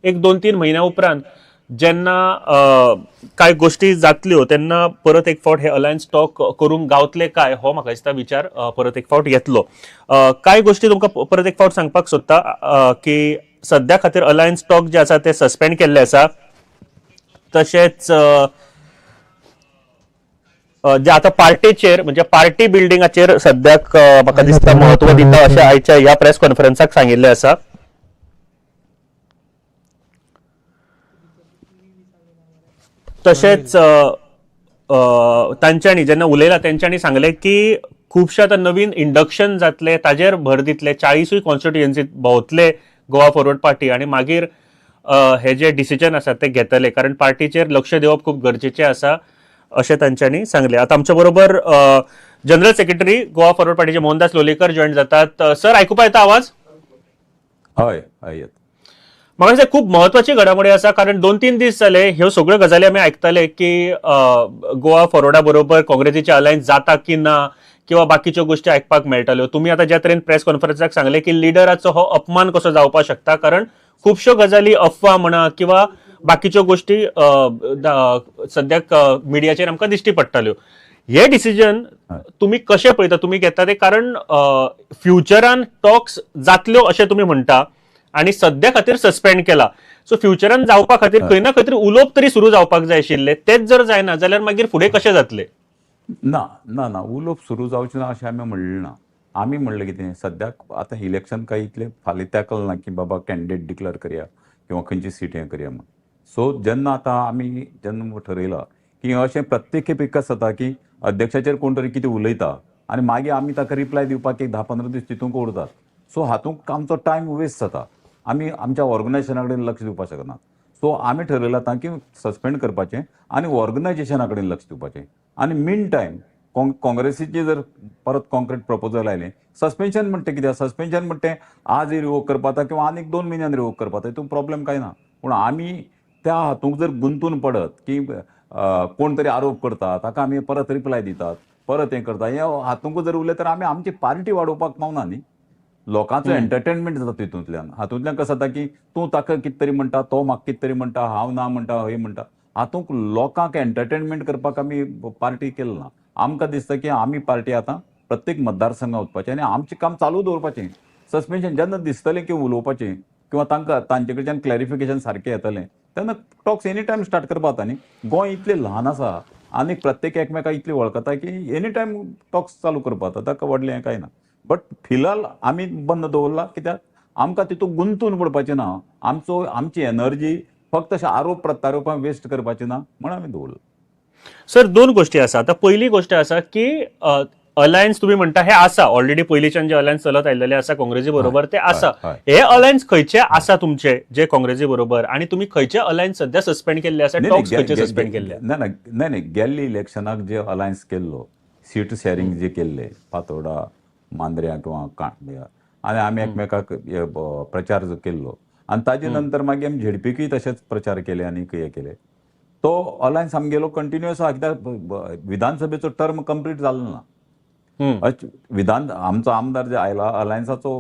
एक 2-3 म्हयन्या उपरांत जेन्ना कांय गोष्टी जातल्यो तेन्ना परत एक फावट हे अलायन्स टॉक करूंक गावतले काय हो म्हाका दिसता विचार परत एक फावट येतलो. कांय गोष्टी तुमकां परत एक फावट सांगपाक सोदता की सद्या खातीर अलायन्स टॉक जे आसा ते सस्पेंड केल्ले आसा. तशेंच जे आतां पार्टीचेर म्हणजे पार्टी बिल्डिंगाचेर सद्याक म्हाका दिसता म्हत्व दिता अशें आयच्या ह्या प्रेस कॉन्फरन्साक सांगिल्लें आसा. तशेंच तांच्यांनी जेन्ना उलयला तेंच्यांनी सांगलें की खुबशे आतां नवीन इंडक्शन जातले ताजेर भर दितले, 40 कॉन्स्टिट्युएन्सीत भोंवतले गोवा फॉरवर्ड पार्टी आनी मागीर हे जे डिसिजन आसा ते घेतले, कारण पार्टीचेर लक्ष दिवप खूब गरजेचें आसा अशें तांच्यांनी सांगलें. आतां आमच्या बरोबर जनरल सेक्रेटरी गोवा फॉरवर्ड पार्टीचे मोहनदास लोलयेकर जॉईन जातात. सर, आयकुपा येता आवाज? हय हय. म्हाका दिसता खूब म्हत्वाची घडामोडी आसा, कारण 2-3 दीस जाले ह्यो सगळ्यो गजाली आमी आयकताले की गोवा फॉरवर्डा बरोबर काँग्रेसीचे अलायन्स जाता की ना किंवा बाकीच्यो गोष्टी आयकपाक मेळटाल्यो. तुमी आतां ज्या तरेन प्रेस कॉन्फरन्साक सांगलें की लिडराचो हो अपमान कसो जावपाक शकता, कारण खुबश्यो गजाली अफवा म्हणा किंवा बाकीच्यो गोष्टी सद्याक मिडियाचेर आमकां दिश्टी पडटाल्यो. हे डिसिजन तुमी कशें पळयता, तुमी घेता ते, कारण फ्युचरान टॉक्स जातल्यो अशें तुमी म्हणटा आनी सद्या खातीर सस्पेंड केला, सो फ्युचरान जावपा खातीर खंय ना खंय तरी उलोवप तरी सुरू जावपाक जाय आशिल्लें, तेच जर जायना जाल्यार मागीर फुडें कशें जातलें? ना ना ना, उलोवप सुरू जावचें ना अशें आमी म्हणलें ना. आमी म्हणलें कितें, सद्याक आतां इलेक्शन काय इतलें फाल्यां तेंकल ना की बाबा कॅन्डिडेट डिक्लेअर करया किंवा खंयची सीट हें करया म्हूण. सो जेन्ना आतां आमी जेन्ना ठरयलां की अशें प्रत्येक खेपे कशें जाता की अध्यक्षाचेर कोण तरी कितें उलयता आनी मागीर आमी ताका रिप्लाय दिवपाक एक 10-15 दीस तितूंक उरतात. सो हातूंत आमचो टायम वेस्ट जाता, आमी आमच्या ऑर्गनायजेशना कडेन लक्ष दिवपाक शकना. सो आमी ठरयलां आतां की सस्पेंड करपाचें आनी ऑर्गनायजेशना कडेन लक्ष दिवपाचें. आनी मीन टायम काँग्रेसीचे जर परत कॉन्क्रीट प्रपोजल आयलें, सस्पेन्शन म्हणटा कितें, सस्पेन्शन म्हणटा आज रिवोक करपाक किंवा आनीक 2 म्हयन्यान रिवोक करपाक, तितून प्रॉब्लेम कांय ना. पूण आमी त्या हातूंत जर गुंतून पडत की कोण तरी आरोप करता ताका आमी परत रिप्लाय दितात, परत हें करता, हे हातूंत जर उरलें तर आमी आमची पार्टी वाडोवपाक पावना न्ही. लोकांचो एंटरटेनमेंट जाता तितूंतल्यान. हातूंतल्यान कसं जाता की तूं ताका कितें तरी म्हणटा, तो म्हाका कितें तरी म्हणटा, हांव ना म्हणटा, हय म्हणटा, हातूंत लोकांक एंटरटेनमेंट करपाक आमी पार्टी केली ना. आमकां दिसता की आमी पार्टी आतां प्रत्येक मतदारसंघात वचपाचें आनी आमचें काम चालू दवरपाचें. सस्पेन्शन जेन्ना दिसतलें की उलोवपाचें किंवा तांकां तांचे कडच्यान क्लॅरिफिकेशन सारकें येतलें तेन्ना टॉक्स एनी टायम स्टार्ट करपा जाता न्ही. गोंय इतलें ल्हान आसा आनी प्रत्येक एकमेकाक इतली वळखता की एनी टायम टॉक्स चालू करपा जाता, ताका व्हडलें हें कांय ना. बट फिलहाल आमी बंद दवरला कित्याक आमकां तितूंत गुंतून पडपाचें ना, आमचो आमची एनर्जी फक्त अशें आरोप प्रत्यारोपां वेस्ट करपाचें ना म्हण आमी दवरला. सर, 2 गोष्टी आसा. आतां पयली गोष्ट आसा की अलायन्स तुमी म्हणटा हे आसा ऑलरेडी पयलींच्यान जे अलायन्स चलत आयिल्ले आसा काँग्रेसी बरोबर ते आसा. हे अलायन्स खंयचे आसा तुमचे जे काँग्रेसी बरोबर आनी तुमी खंयचे अलायन्स सद्या सस्पेंड केल्ले आसा, टॉक्स खंयचे सस्पेंड केल्ले? ना ना नाही, गेल्ले इलेक्शनाक जे अलायन्स केल्लो, सीट शेअरिंग जे केल्ले फातोर्डा, मांद्र्या किंवा कांड्या, आनी आमी एकमेकाक प्रचार जो केल्लो आनी ताजे नंतर मागीर आमी झेडपीकूय तशेंच प्रचार केले आनी हें केले, तो अलायन्स आमगेलो कंटिन्युअस आसा. कित्याक विधानसभेचो टर्म कंप्लीट जालो ना. विधान आमचो आमदार जे आयला अलायन्साचो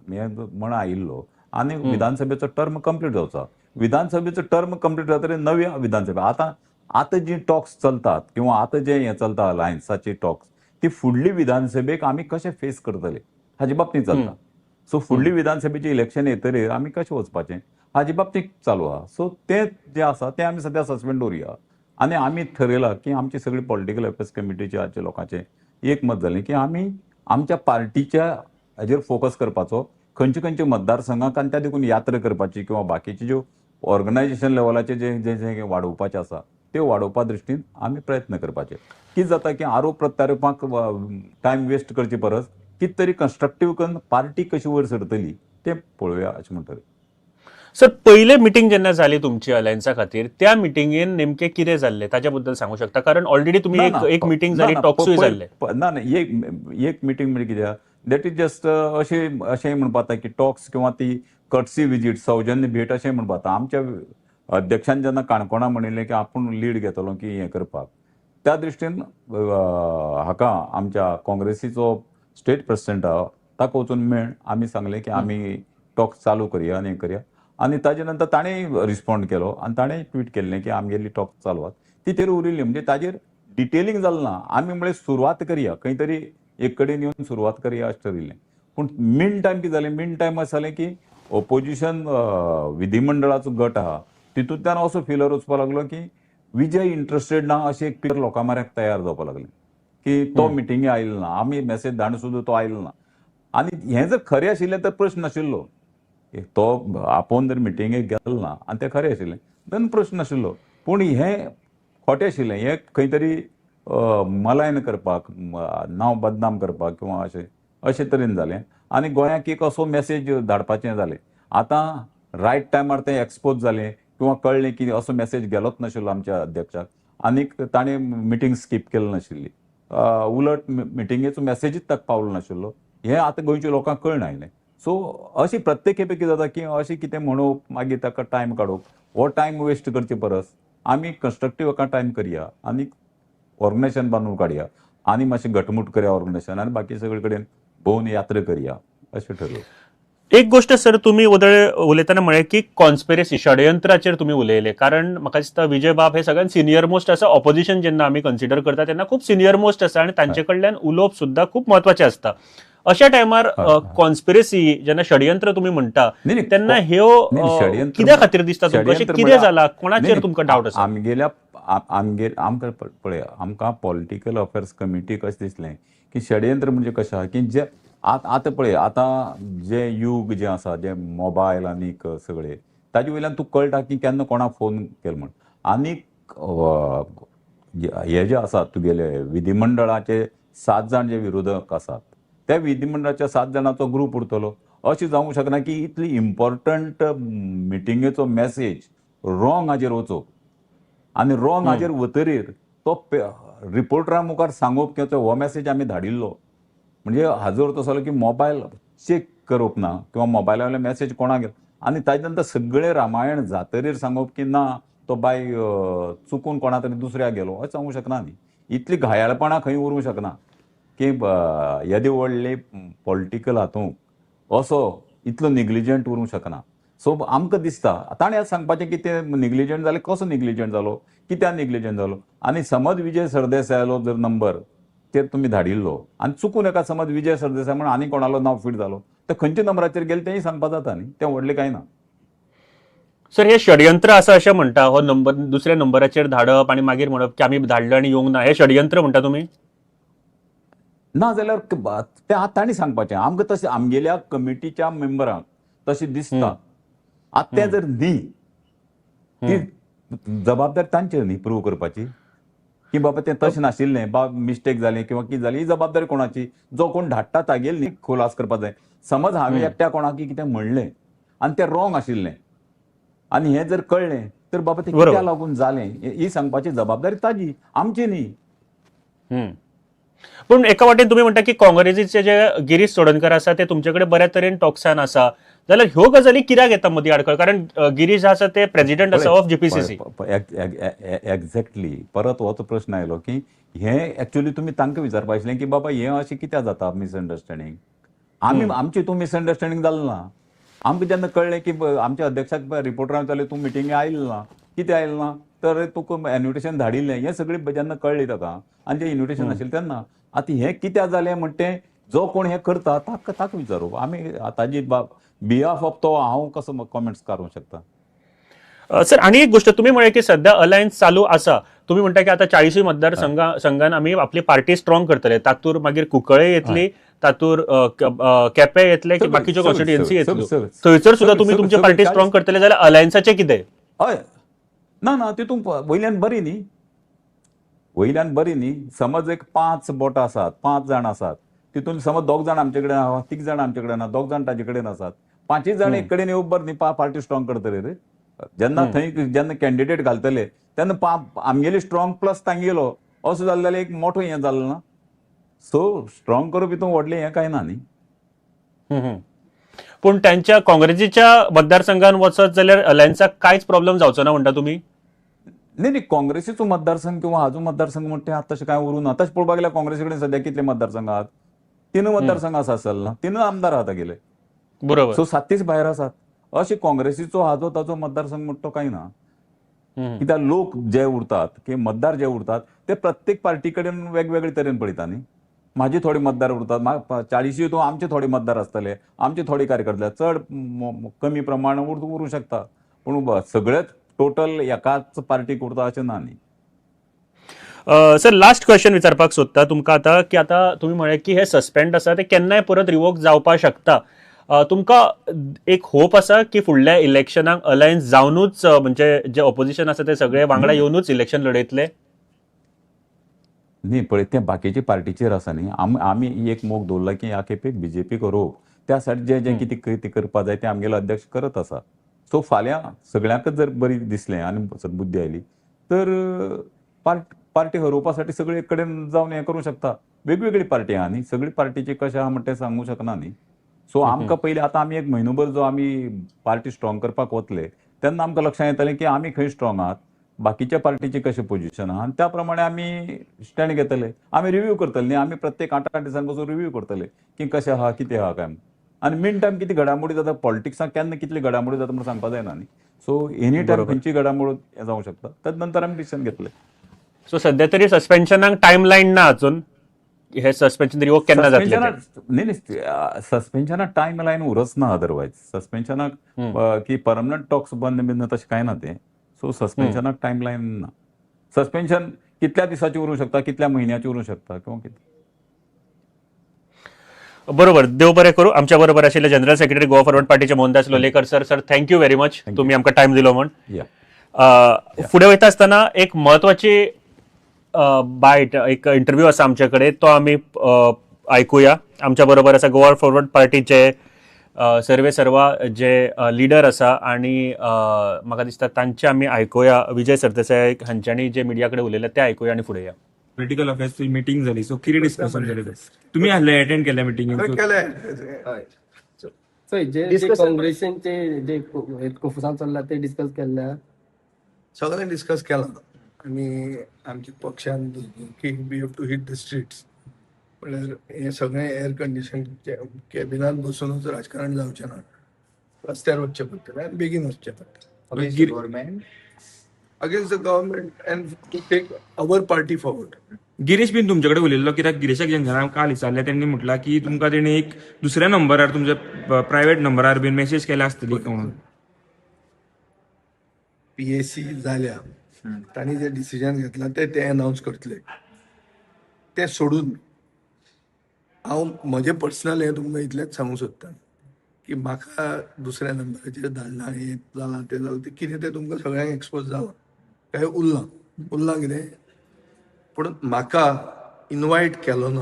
हें म्हण आयिल्लो आनी विधानसभेचो टर्म कंप्लीट जावचो. विधानसभेचो टर्म कंप्लीट जातकीर नवी विधानसभा आतां आतां जी टॉक्स चलतात किंवा आतां जे हें चलता अलायन्साची टॉक्स ती फुडली विधानसभेक आमी कशें फेस करतले हाजे बाबतींत चलता. सो फुडली विधानसभेचें इलेक्शन येतकीर आमी कशें वचपाचें हाजे बाबतींत चालू आहा. सो तें जें आसा तें आमी सद्या सस्पेंड दवरुया आनी आमी ठरयलां की आमची सगळी पॉलिटिकल अफेर्स कमिटीचे आजच्या लोकांचें एक मत जालें की आमी आमच्या पार्टीच्या हाजेर फोकस करपाचो, खंयचे खंयचे मतदारसंघाक आनी त्या देखून यात्रा करपाची किंवा बाकीचे ज्यो ऑर्गनायजेशन लेवलाचे जे जे जे वाडोवपाचें आसा त्यो वाडोवपा दृश्टीन आमी प्रयत्न करपाचे. कितें जाता की आरोप प्रत्यारोपांक टायम वेस्ट करचे परस कितें तरी कन्स्ट्रक्टीव करून पार्टी कशी वयर सरतली तें पळोवया अशें म्हणटलें. सर, पयले मिटींग जेन्ना जाली तुमची अलायन्सा खातीर त्या मिटिंगेन नेमकें कितें जाल्लें ताच्या बद्दल सांगू शकता? कारण ऑलरेडी तुमी एक मिटींग जाली, टॉक्सूय जाल्ले. ना ना, एक मिटींग म्हणजे कितें, that is just अशें अशें म्हणपा जाता की टॉक्स किंवा ती कटसी विजीट, सौजन्य भेट अशें म्हणपा जाता. आमच्या अध्यक्षान जेन्ना काणकोणा म्हणिल्लें की आपूण लीड घेतलो की हें करपाक, त्या दृश्टीन हाका आमच्या काँग्रेसीचो स्टेट प्रेसिडेंट आहा ताका वचून मेळ आमी सांगलें की आमी टॉक्स चालू करया आनी हें करया. आनी ताजे नंतर ताणें रिस्पोंड केलो आनी ताणें ट्वीट केल्लें की आमगेली टॉक चालू आसा ती तेर उरिल्ली. म्हणजे ताजेर डिटेलिंग जालें ना. आमी म्हळें सुरवात करया, खंय तरी एक कडेन येवन सुरवात करया अशें ठरिल्लें. पूण मीन टायम कितें जालें, मीन टायम अशें जालें की ओपोजिशन विधिमंडळाचो गट आहा तितूंतल्यान असो फिलर वचपाक लागलो की विजय इंट्रस्टेड ना अशें एक पिक्चर लोकां म्हऱ्याक तयार जावपाक लागलें की तो मिटिंगे आयलो ना, आमी मॅसेज धाडून सुद्दां तो आयलो ना. आनी हें जर खरें आशिल्लें तर प्रश्न नाशिल्लो, तो आपोवन जर मिटिंगेक गेलो ना आनी तें खरें आशिल्लें then प्रश्न नाशिल्लो. पूण हें खोटें आशिल्लें, हें खंय तरी मलायन करपाक, नांव बदनाम करपाक किंवा अशें अशे तरेन जालें आनी गोंयाक एक असो मॅसेज धाडपाचें जालें. आतां रायट टायमार तें एक्सपोज जालें किंवा कळ्ळें की असो मॅसेज गेलोच नाशिल्लो आमच्या अध्यक्षाक आनीक ताणें मिटींग स्कीप केली नाशिल्ली, उलट मिटिंगेचो मॅसेजूच ताका पावलो नाशिल्लो. हें आतां गोंयच्या लोकांक कळना आयलें. सो अशी प्रत्येक खेपे कितें जाता की अशें कितें म्हणप मागीर ताका टायम काडप, हो टायम वेस्ट करचे परस आमी कंस्ट्रक्टीव एका टायम करया आनी ऑर्गनायझेशन बांदून काडया आनी मातशें घटमूट करया ऑर्गनायझेशन आनी बाकी सगळे कडेन भोंवन यात्रा करया अशें ठरयलें. एक गोष्ट सर, तुम्ही उदळ उलयतना म्हळें की कॉन्स्पिरसी षडयंत्राचेर तुमी उलयले, कारण म्हाका दिसता विजय बाब हे सगळ्यात सिनियर मोस्ट आसा. ऑपोजिशन जेन्ना आमी कन्सिडर करता तेन्ना खूब सिनियर मोस्ट आसा आनी तांचे कडल्यान उलोवप सुद्दां खूब म्हत्वाचें आसता. अशा टायमार कॉन्स्पिरसी जेन्ना षडयंत्र तुमी म्हणटा तेन्ना ह्यो कित्या खातीर दिसता तुमकां, अशें कितें जाला, कोणाचेर तुमकां डावट आसा? आमगेल्या आमकां पळय, आमकां पॉलिटिकल अफेर्स कमिटीक अशें दिसलें की षडयंत्र म्हणजे कशें आहा की जे आतां पळय आतां जे युग जें आसा, जे मोबायल आनीक सगळे ताजे वयल्यान तुका कळटा की केन्ना कोणाक फोन केलो म्हण. आनीक हे जे आसात तुगेले विधिमंडळाचे 7 जाण जे विरोधक आसात त्या विधिमंडळाच्या 7 जाणांचो ग्रूप उरतलो. अशें जावंक शकना की इतली इम्पॉर्टंट मिटिंगेचो मॅसेज रॉंग हाजेर वचप आनी रॉंग हाजेर वतरीर तो रिपोर्टरा मुखार सांगप की हो मॅसेज आमी धाडिल्लो. म्हणजे हाजो अर्थ असो की मोबायल चॅक करप ना किंवा मोबायला वयलो मॅसेज कोणाक गेलो आनी ताजे नंतर सगळें रामायण जातरीर सांगप की ना तो बाय चुकून कोणा तरी दुसऱ्या गेलो अशें सांगूंक शकना न्ही. इतली घायाळपणां खंय उरूंक शकना की येदे व्हडले पॉलिटिकल हातूंत असो इतलो निग्लिजंट उरूंक शकना. सो आमकां दिसता ताणें सांगपाचें की ते निग्लिजंट जाले, कसो निग्लिजंट जालो, कित्याक निग्लिजंट जालो. आनी समज विजय सरदेसायालो जर नंबर तेर तुमी धाडिल्लो आनी चुकून एका समज विजय सरदेसाय म्हणून आनी कोणालो नांव फीट जालो तर खंयच्या नंबराचेर गेले तेंय सांगपा जाता न्ही, तें व्हडलें कांय ना. सर हे षडयंत्र आसा अशें म्हणटा, हो नंबर दुसऱ्या नंबराचेर धाडप आनी मागीर म्हणप की आमी धाडलं आनी येवंक ना, हे षडयंत्र म्हणटा तुमी? ना जाल्यार तें आतां तांणी सांगपाचें. आमकां तशें आमगेल्या कमिटीच्या मेंबरांक तशें दिसता. आतां तें जर न्ही ती जबाबदारी तांचेर न्ही प्रूव करपाची की बाबा तें तशें नाशिल्लें, बा मिस्टेक जालें किंवा कितें जालें, ही जबाबदारी कोणाची, जो कोण धाडटा तागेली न्ही खुलास करपाक जाय. समज हांवें एकट्या कोणाक कितें म्हणलें आनी तें रॉंग आशिल्लें आनी हें जर कळ्ळें तर बाबा तें कित्याक लागून जालें ही सांगपाची जबाबदारी ताजी, आमची न्ही. पूण एका वाटेन तुमी म्हणटा की काँग्रेसीचे जे गिरीश चोडणकर आसा ते तुमचे कडेन बऱ्या तरेन टॉक्सान आसा, जाल्यार ह्यो गजाली कित्याक येता मदीं आडखळ? कारण गिरीश आसा ते प्रेजिडेंट आसा ऑफ जीपीसीसी. एक्झॅक्टली परत हो तो प्रश्न आयलो की हे एक्चुअली तुमी तांकां विचारपा आशिल्लें की बाबा हें अशें कित्याक जाता मिसअंडरस्टँडींग. आमी आमची तूं मिसअंडरस्टँडींग जालें ना. आमकां जेन्ना कळ्ळें की आमच्या अध्यक्षाक रिपोर्टरान विचारलें तूं मिटिंगे आयलें ना, कितें आयलें ना, तर तुका इन्विटेशन धाडिल्लें, हें सगळें जेन्ना कळ्ळें ताका आनी जें इन्विटेशन आशिल्लें तेन्ना आतां हें कित्याक जालें म्हणटा तें जो कोण हें करता ताका ताका विचारूप. आमी ताजी बिहाफ ऑफ तो हांव कसो कॉमेंट्स काडूंक शकता. सर आनी एक गोष्ट तुमी म्हळें की सध्या अलायन्स चालू आसा, तुमी म्हणटा की आतां 40 मतदार संघान आमी आपली पार्टी स्ट्रॉंग करतले, तातूर मागीर कुंकळे येतली, तातूर केपें येतले, की बाकीच्यो कॉन्स्टिट्युएन्सी येतल्यो, थंयसर सुद्दां तुमी तुमची पार्टी स्ट्रॉंग करतले जाल्यार अलायन्साचें कितें? हय ना ना तितूंत वयल्यान बरी न्ही, वयल्यान बरी न्ही. समज एक 5 बोटां आसात, 5 जाण आसात, तितून समज 2 जाण आमचे कडेन आहा, 3 जाण आमचे कडेन आहा, 2 जाण ताजे कडेन आसात, 5 जाण एक कडेन येवप बरें न्ही, पार्टी स्ट्रॉंग करतले रे. जेन्ना थंय जेन्ना कॅन्डिडेट घालतले तेन्ना आमगेली स्ट्रॉंग प्लस तांगेलो असो जालें जाल्यार एक मोठो हें जालें ना. सो स्ट्रॉंग करप हितून व्हडलें हें कांय ना न्ही. पूण त्यांच्या काँग्रेसीच्या मतदारसंघान वचत जाल्यार अलायन्साक कांयच प्रॉब्लेम जावचो ना म्हणटा तुमी? न्ही न्ही, काँग्रेसीचो मतदारसंघ किंवा हाजो मतदारसंघ म्हणटा तें आतां तशें कांय उरूं ना. तशें पळोवपाक गेल्यार काँग्रेसी कडेन सद्या कितले मतदारसंघ आहात? 3 मतदारसंघ आसा आसल ना, 3 आमदार आहात गेले, बरोबर. सो 7 भायर आसात. अशें काँग्रेसीचो हाजो ताजो मतदारसंघ म्हणटा तो कांय ना. कित्याक लोक जे उरतात की मतदार जे उरतात ते प्रत्येक पार्टी कडेन वेगवेगळे तरेन पळयता न्ही. म्हाजे थोडे मतदार उरतात, 40 हितून आमचे थोडे मतदार आसतले, आमचे थोडे कार्यकर्ते, चड कमी प्रमाण उरूं शकता, पूण सगळेच टोटल एकाच पार्टीक उरता अशें ना न्ही. सर, लास्ट क्वेश्चन विचारपाक सोदता तुमकां आतां, की आतां तुमी म्हळें की हे सस्पेंड आसा ते केन्नाय परत रिवोक जावपाक शकता. तुमकां एक होप आसा की फुडल्या इलेक्शनाक अलायन्स जावनूच, म्हणजे जे ऑपोजिशन आसा ते सगळे वांगडा येवनूच इलेक्शन लढयतले? न्ही, पळय तें बाकीचे पार्टीचेर आसा न्ही. आमी एक मोग दवरला की ह्या खेपेक बीजेपीक हरोवप, त्या साठी जें जें कितें कितें करपा जाय तें आमगेलो अध्यक्ष करत आसा. सो फाल्यां सगळ्यांकच जर बरी दिसलें आनी सद्बुद्धी आयली तर पार्टी हरोवपा साठी सगळे एक कडेन जावन हें करूं शकता. वेगवेगळी पार्टी आहा न्ही, सगळी पार्टीची कशें आहा म्हणटा तें सांगूंक शकना न्ही. सो आमकां पयलीं आतां आमी एक म्हयनोभर जो आमी पार्टी स्ट्रॉंग करपाक वतले तेन्ना आमकां लक्षांत येतलें की आमी खंय स्ट्रॉंग आहात, बाकीच्या पार्टीचे कशें पोजिशन आहा, आनी त्या प्रमाणे आमी स्टँड घेतले. आमी रिव्यू करतले न्ही, आमी प्रत्येक 8-8 दिसांनी बसून रिव्यू करतले की कशें आहा कितें आहा काय. आनी मीन टायम कितें घडामोडी जाता पॉलिटिक्साक, केन्ना कितली घडामोडी जाता म्हूण सांगपा जायना न्ही. सो एनी टायम खंयची घडामोड जावंक शकता, तद नंतर आमी डिसिजन घेतले. सो सध्या तरी सस्पेन्शनाक टायम लायन ना अजून, हे सस्पेन्शन रिवोक केन्ना जातलें? न्ही न्ही, सस्पेन्शनाक टायम लायन उरच ना. अदरवायज सस्पेन्शनाक की परमनंट टॉक्स बंद बीन तशें कांय ना तें. सो सस्पेन्शनाक टायम लायन ना. सस्पेन्शन कितल्या दिसाचें उरूंक शकता, कितल्या म्हयन्याचें उरूंक शकता किंवा कितें. बरोबर, देव बरें करूं. आमच्या बरोबर आशिल्ले जनरल सेक्रेटरी गोवा फॉरवर्ड पार्टीचे Mohandas Lolyekar sir. Sir, thank you very much, तुम्ही आमकां टायम दिलो म्हूण. फुडें वयता आसतना एक म्हत्वाची बायट, एक इंटरव्यू आसा आमचे कडेन, तो आमी आयकुया. आमच्या बरोबर आसा गोवा फॉरवर्ड पार्टीचे सर्वे सर्वा जे लिडर आसा, आनी म्हाका दिसता तांचे आमी आयकुया. विजय सरदेसाय हांच्यांनी जे मिडिया कडेन उलयले ते आयकुया आनी फुडें या. पॉलिटिकल अफेर्सची मिटींग जाली, सो कितें डिस्कशन जालें तुमी आहले अटेंड केल्या मिटिंगेक? केलें. सो जे काँग्रेसीचे जे कोफुसांव चल्ला ते डिस्कस केल्ले, सगळें डिस्कस केलां आनी आमच्या पक्षान की we have to hit the streets. म्हणल्यार हें सगळें एअर कंडिशन कॅबिनान बसूनच राजकारण जावचें ना, रस्त्यार वचचें पडटलें आनी बेगीन वचचें पडटलें. Against the government and to take our party forward. Girish बीन तुमचे कडेन उलयल्लो कित्याक गिरीशाक जेन्ना काल विचारलें तेणी म्हटलां की तुमकां तेणी एक दुसऱ्या नंबरार, तुमच्या प्रायवेट नंबरार बीन मेसेज केल्या आसतली म्हणून. पीएसी जाल्या, तांणी जे डिसिजन घेतलां ते ते अनावन्स करतले. ते सोडून हांव म्हजें पर्सनल हें तुमकां इतलेंच सांगूंक सोदता की म्हाका दुसऱ्या नंबराचेर धाडलां, हें जालां तें जालां, तें कितें तें तुमकां सगळ्यांक एक्सपोज जालां, काय उरलां उरलां कितें. पूण म्हाका इनवायट केलो ना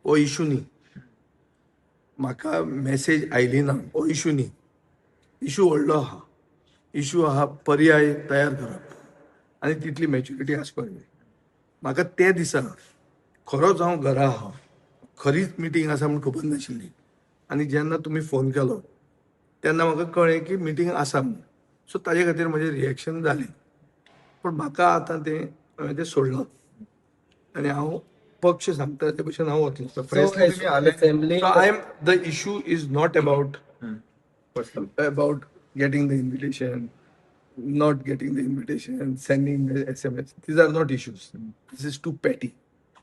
हो इशू न्ही, म्हाका मॅसेज आयली ना हो इशू न्ही. इशू व्हडलो आहा, इशू आहा पर्याय तयार करप आनी तितली मॅच्युरिटी आसपाक जाय. म्हाका ते दिसा खरोच हांव घरा आहा, खरीच मिटींग आसा म्हूण खबर नाशिल्ली, आनी जेन्ना तुमी फोन केलो तेन्ना म्हाका कळ्ळें की मिटींग आसा म्हूण. सो ताजे खातीर म्हजें रिएक्शन जालें, पूण म्हाका आतां तें हांवें तें सोडलां आनी हांव पक्ष सांगता ते भशेन हांव वतलो. Assembly So I am the issue is not about about getting the invitation, not getting the invitation, sending the SMS. These are not issues. This is too petty,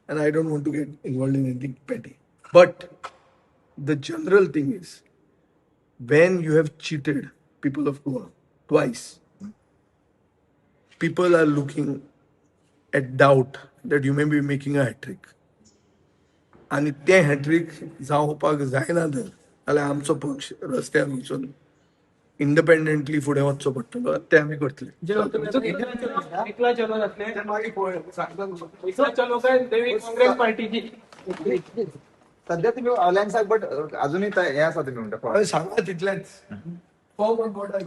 and I don't want to get involved in anything petty. But the general thing is, when you have cheated people of Goa twice, people are looking at doubt that you may be making a hat trick. आनी तें hat-trick जावपाक जायना तर जाल्यार आमचो पक्ष रस्त्यार वचून इंडिपेंडंटली फुडें वचचो पडटलो, तें आमी करतले. एकला चलो जातले, मागीर पळय सांगता तुका. एकला चलो काय देवी काँग्रेस पार्टीची. सध्या तुम्ही अलायन्साक बट अजूनही हे आसा तुमी म्हणटा. हांवें सांगला तितलेंच. Form on what I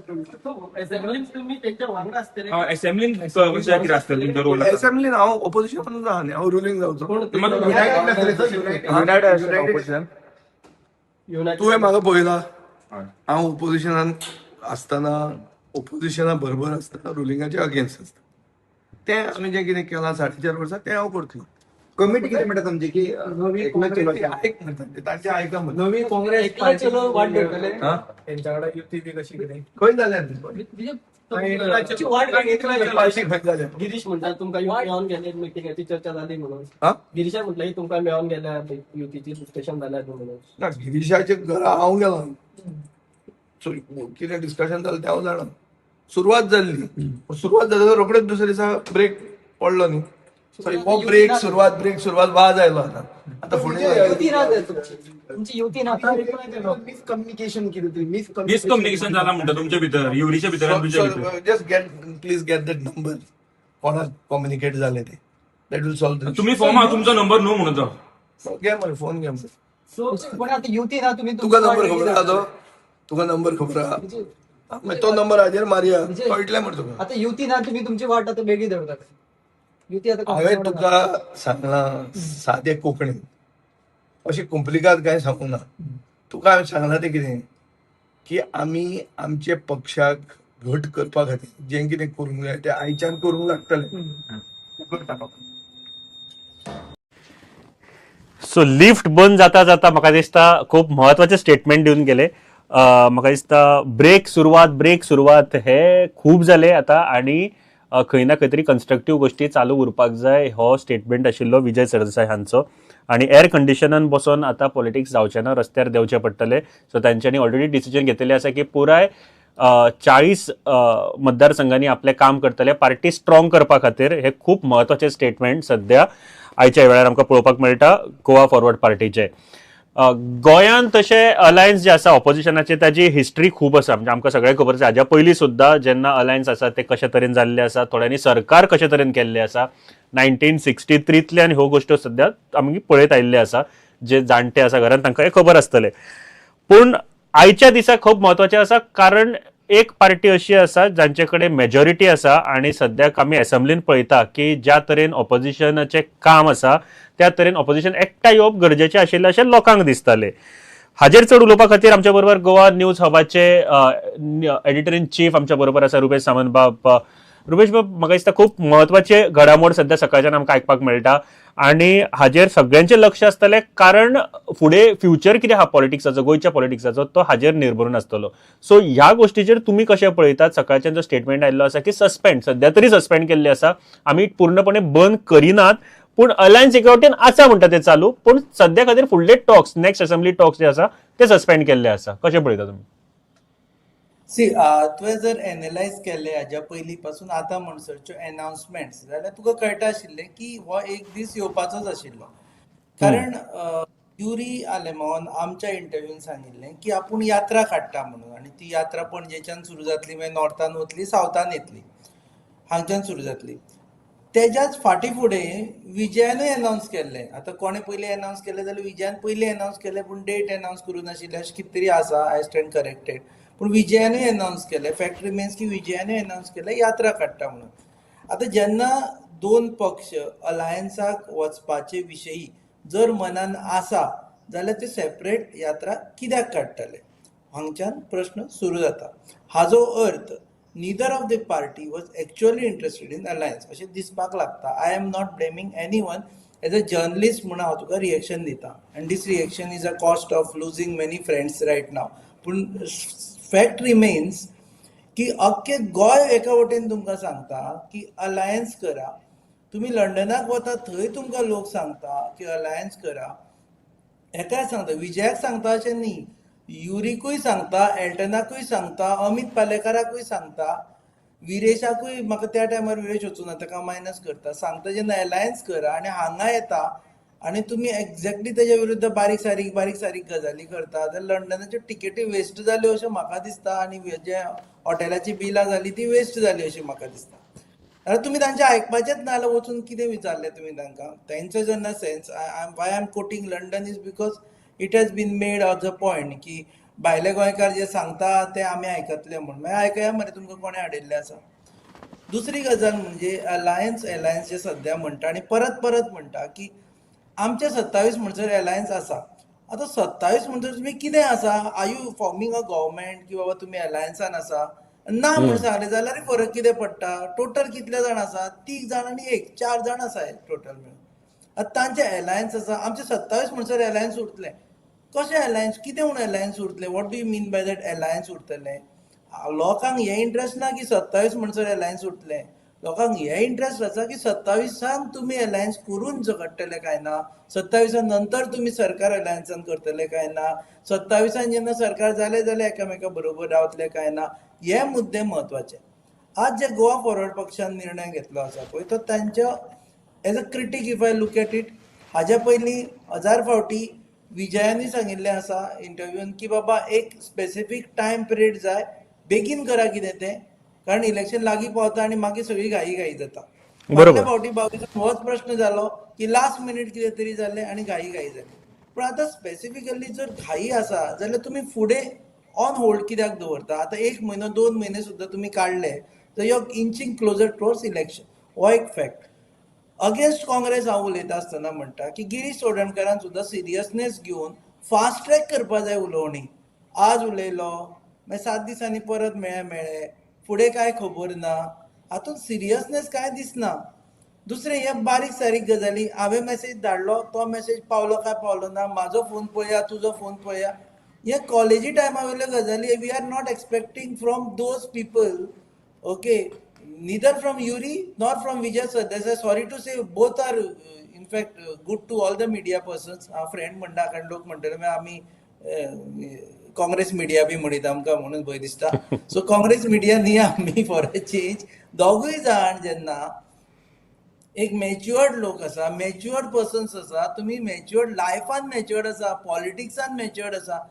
असेंब्लीन तुम्ही त्यांच्या वांगडा आसतले. असेंब्लीन कशें कितें आसतलें तुमचो रोल? असेंब्लीन हांव ऑपोजिशनान आहा न्ही, हांव रुलींग जावचो. युनायटेड तुवें म्हाका पळयला, हांव ओपोजिशनान आसतना ओपोजिशना बरोबर आसतना रुलिंगाच्या अगेन्स्ट आसता. तें आमी जें कितें केलां 4.5 वर्सां तें हांव करतलो. कमिटी कितें म्हणटा तुमची की नवी एकनाथ चलो आयक म्हणटा ते, तांचे आयका म्हणटा. नवी काँग्रेस एकला चलो वाट धरतले. हा? तेंच्या वांगडा युती बी कशी कितें खंय जाल्या एकला तुमची वाट एकला चलो पार्टी खंय जाल्या? गिरीश म्हणटा तुमकां मेळोन गेले मिटिंगाची चर्चा जाली म्हणून. हा? गिरीशान म्हटलं तुमकां मेळोन गेल्या युतीची डिस्कशन जाल्या म्हणून. ना, गिरीशाच्या घरा हांव गेलो, सो कितें डिस्कशन जालें तें हांव जाणा. सुरवात जाल्ली, सुरवात जाली रोखडेच दुसऱ्या दिसा ब्रेक पडलो न्ही. सो हो ब्रेक सुरवात, ब्रेक सुरवात, वाज आयलो. आतां आतां फुडें युती ना जाय तुमची, तुमची युती ना. मिसकम्युनिकेशन कितें तरी मिसकम्युनिकेशन जाला म्हणटा तुमच्या भितर, युरीच्या भितर आनी तुमच्या भितर. Just get, please get that number, कोणाक कम्युनिकेट जालें तें, that will solve. तुम्ही फॉर्म हा तुमचा नंबर न्हू म्हणून तो. घे मरे फोन, घे मरे. पण आता युती ना, तुम्ही तुका नंबर खबर आहा तो? तुका नंबर खबर आहा? मागीर तो नंबर हाजेर मारया, कळटलें मरे तुका. आता युती ना, तुम्ही तुमची वाट आता वेगळी धरतात. युती आता हांवें तुका सांगलां सादे कोंकणीन, अशी कुंपलिकाद कांय सांगूं ना तुका. हांवें सांगलां तें कितें की आमी आमचे पक्षाक घट करपा खातीर जें कितें करूंक जाय तें आयच्यान करूंक लागतलें. सो लिफ्ट बंद जाता जाता म्हाका दिसता खूब म्हत्वाचें स्टेटमेंट दिवन गेले. म्हाका दिसता ब्रेक सुरवात, ब्रेक सुरवात हे खूब जाले आतां आनी खंय ना खंय तरी कन्स्ट्रक्टीव गोश्टी चालू उरपाक जाय हो स्टेटमेंट आशिल्लो विजय सरदेसाय हांचो. आनी एअर कंडिशनान बसोन आतां पॉलिटिक्स जावचें ना, रस्त्यार देंवचें पडटलें. सो तांच्यांनी ऑलरेडी डिसिजन घेतिल्लें आसा की पुराय 40 मतदारसंघांनी आपलें काम करतले पार्टी स्ट्रॉंग करपा खातीर. हे खूब म्हत्वाचें स्टेटमेंट सद्या आयच्या वेळार आमकां पळोवपाक मेळटा गोवा फॉरवर्ड पार्टीचे. गोंयांत तशें अलायन्स जे आसा ऑपोजिशनाचे ताजी हिस्ट्री खूब आसा, म्हणजे आमकां सगळ्यांक खबर आसा. हाज्या पयलीं सुद्दां जेन्ना अलायन्स आसा ते कशे तरेन जाल्ले आसा, थोड्यांनी सरकार कशे तरेन केल्लें आसा. 1963तल्यान ह्यो गोश्ट्यो सद्या आमी पळयत आयिल्ले आसा. जे जाणटे आसा घरान तांकां हें खबर आसतलें. पूण आयच्या दिसा खूब म्हत्वाचें आसा, कारण एक पार्टी अशी आसा जांचे कडेन मेजॉरिटी आसा आनी सद्याक आमी एसेंब्लीन पळयता की ज्या तरेन ऑपोजिशनाचें काम आसा त्या तरेन ऑपोजिशन एकठांय येवप गरजेचें आशिल्लें अशें लोकांक दिसतालें. हाजेर चड उलोवपा खातीर आमच्या बरोबर गोवा न्यूज हबाचे एडिटर इन चीफ आमच्या बरोबर आसा रुपेश सामंत बाब. रुपेश बाब, म्हाका दिसता खूब म्हत्वाचे घडामोड सद्या सकाळच्यान आमकां आयकपाक मेळटा आनी हाजेर सगळ्यांचें लक्ष आसतलें, कारण फुडें फ्युचर कितें आहा पॉलिटिक्साचो, गोंयच्या पॉलिटिक्साचो, तो हाजेर निर्भरून आसतलो. सो ह्या गोश्टीचेर तुमी कशें पळयतात? सकाळच्यान जो स्टेटमेंट आयिल्लो आसा की सस्पेंड, सद्या तरी सस्पेंड केल्ले आसा, आमी पूर्णपणे बंद करिनात, पूण अलायन्स एका वटेन आसा म्हणटा ते चालू, पूण सद्या खातीर फुडले टॉक्स, नेक्स्ट असेंब्ली टॉक्स जे आसा ते सस्पेंड केल्ले आसा. कशें पळयता तुमी? सी, तुवें जर एनलायज केल्लें हाज्या पयलीं पासून आतां म्हणसरच्यो एनावन्समेंट्स जाल्यार तुका कळटा आशिल्लें की हो एक दीस येवपाचोच आशिल्लो. कारण युरी आलेमावान आमच्या इंटरव्यून सांगिल्लें की आपूण यात्रा काडटा म्हणून, आनी ती यात्रा पणजेच्यान सुरू जातली, मागीर नॉर्थान वतली, सावथान येतली, हांगच्यान सुरू जातली. तेज्याच फाटीं फुडें विजयानूय एनावन्स केल्लें. आतां कोणें पयलीं एनावन्स केलें जाल्यार विजयान पयलीं एनावन्स केलें, पूण डेट एनावन्स करूं नाशिल्लें अशें कितें तरी आसा. I stand corrected. पूण विजयानूय एनावन्स केलें. फॅक्ट रिमेन्स की विजयानूय एनावन्स केलें यात्रा काडटा म्हणून. आतां जेन्ना दोन पक्ष अलायन्साक वचपाचे विशयी जर मनान आसा जाल्यार ते सेपरेट यात्रा कित्याक काडटले, हांगच्यान प्रश्न सुरू जाता. हाजो अर्थ neither of the party was actually interested in alliance अशें दिसपाक लागता. I am not blaming any one, as a journalist म्हणून हांव तुका रिएक्शन दिता, and this reaction is a cost of losing many friends right now. पूण fact remains की अख्खे गोंय एका वटेन तुमकां सांगता की अलायन्स करा, तुमी लंडनाक वता थंय तुमकां लोक सांगता की अलायन्स करा, हेकाय सांगता, विजयाक सांगता अशें न्ही, युरीकूय सांगता, एल्टनाकूय सांगता, अमीत पालेकाराकूय सांगता, विरेशाकूय, म्हाका त्या टायमार विरेश वचूना ताका मायनस करता, सांगता जेन्ना अलायन्स करा आनी हांगा येता आनी तुमी एक्झॅक्टली तेज्या विरुद्ध बारीक सारीक बारीक सारीक गजाली करता जाल्यार लंडनाच्यो टिकेटी वेस्ट जाल्यो अशें म्हाका दिसता, आनी जे हॉटेलाची बिलां जाली ती वेस्ट जाली अशें म्हाका दिसता. जाल्यार तुमी तांचें आयकपाचेंच ना जाल्यार वचून कितें विचारलें तुमी तांकां? तांचो जेन्ना sense, why I am quoting London is because it has been made as a point की भायले गोंयकार जे सांगता ते आमी आयकतले म्हूण. मागीर आयकया मरे, तुमकां कोणें हाडिल्लें आसा. दुसरी गजाल म्हणजे अलायन्स, अलायन्स जे सद्या म्हणटा आनी परत परत म्हणटा की आमचे 27 म्हणसर अलायन्स आसा. आतां 27 म्हणसर तुमी कितें आसा? Are you forming a government की बाबा तुमी अलायन्सान आसा ना म्हूण सांगलें जाल्यार फरक कितें पडटा? टोटल कितले जाण आसा? 3 जाण आनी 1, 4 जाण आसा टोटल मेळून. आतां तांचे अलायन्स आसा, आमचे 27 म्हणसर अलायन्स उरतलें. कशें अलायन्स, कितें म्हूण अलायन्स उरतलें? What do you mean by that alliance उरतलें? लोकांक हें इंट्रस्ट ना की 27 म्हणसर अलायन्स उरतलें. लोकांक हें इंट्रस्ट आसा की 27 तुमी अलायन्स करून झगडटले काय ना, 27 नंतर तुमी सरकार अलायन्सान करतले काय ना, 27 जेन्ना सरकार जालें जाल्यार एकामेका बरोबर रावतले काय ना, हे मुद्दे म्हत्वाचे. आज जे गोवा फॉरवर्ड पक्षान निर्णय घेतलो आसा पळय तो तांच्या as a critic if I look at it, हाज्या पयलीं 1000 फावटी विजयानी सांगिल्लें आसा इंटरव्यून की बाबा एक स्पेसिफीक टायम पिरियड जाय, बेगीन करा कितें तें, कारण इलेक्शन लागीं पावता आनी मागीर सगळी घाई घाई जाता. बरोबर. फाटल्या फावटी 22 होच प्रश्न जालो की लास्ट मिनीट कितें तरी जालें आनी घाई घाई जाली. पूण आतां स्पेसिफिकली जर घाई आसा जाल्यार तुमी फुडें ऑन होल्ड कित्याक दवरता? आतां 1 म्हयनो 2 म्हयने सुद्दां तुमी काडले तर you are inching closer towards election. हो एक फॅक्ट. अगेन्स्ट काँग्रेस हांव उलयता आसतना म्हणटा की गिरीश चोडणकारान सुद्दां सिरियसनेस घेवन फास्ट ट्रॅक करपा जाय उलोवणी. आज उलयलो मागीर 7 दिसांनी परत मेळ्ळे, फुडें कांय खबर ना, हातूंत सिरियसनेस कांय दिसना. दुसरें हे बारीक सारीक गजाली, हांवें मॅसेज धाडलो तो मॅसेज पावलो काय पावलो ना, म्हाजो फोन पळया तुजो फोन पळया, हे कॉलेजी टायमा वयल्यो गजाली we are not expecting from those people. Okay, neither from Yuri nor from Vijay Sardesai. Sorry to say, both are in fact good to all the media persons. हांव फ्रेंड म्हणटा कारण लोक म्हणटले मागीर आमी काँग्रेस मिडिया बी म्हणीत आमकां म्हणून भंय दिसता. सो काँग्रेस मिडिया न्ही आमी, फॉर अ चेंज. दोगूय जाण जेन्ना एक मॅच्युअर्ड लोक आसा, मॅच्युअर्ड पर्सन्स आसा, तुमी मॅच्युअर्ड लायफान मॅच्युअर्ड आसा, पॉलिटिक्सान मॅच्युअर्ड आसा,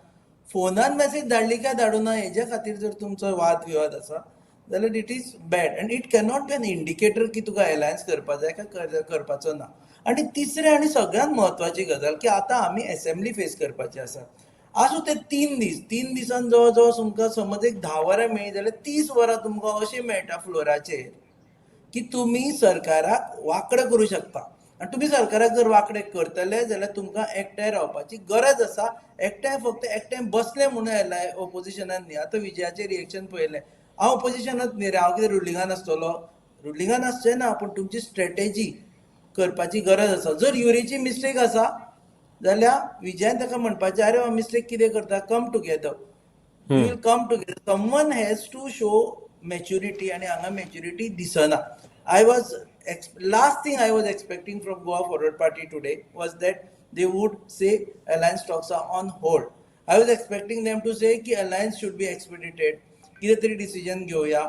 फोनान मॅसेज धाडली काय धाडूं ना हेज्या खातीर जर तुमचो वाद विवाद आसा जाल्यार it is bad and it cannot be an indicator की तुका अलायन्स करपा जाय काय करपाचो ना. आनी तिसरें आनी सगळ्यांत म्हत्वाची गजाल की आतां आमी एसेंब्ली फेस करपाची आसा. आसूं ते 3 दीस, 3 दिसान जवळ जवळ तुमकां समज एक 10 वरां मेळ्ळीं जाल्यार 30 वरां तुमकां अशीं मेळटा फ्लोराचेर की तुमी सरकाराक वांकडें करूं शकता. आनी तुमी सरकाराक जर वांकडें करतले जाल्यार तुमकां एकठांय रावपाची गरज आसा. एकठांय फक्त एकठांय बसले म्हणून ओपोजिशनान न्ही. आतां विजयाचें रिएक्शन पळयलें, हांव ओपोजिशनात न्ही रे, हांव कितें रुलिंगान आसतलो? रुलिंगान आसचें ना, पूण तुमची स्ट्रेटेजी करपाची गरज आसा. जर युरीची मिस्टेक आसा जाल्यार विजयान ताका म्हणपाचें, अरे मिस्टेक कितें करता, come together, will come together. Someone has to show maturity आनी हांगा मॅच्युरिटी दिसना. I was last thing I was expecting from Goa Forward Party today was that they would say alliance talks are on hold. I was expecting them to say की alliance should be एक्सपिडिटेड, कितें तरी decision घेवया.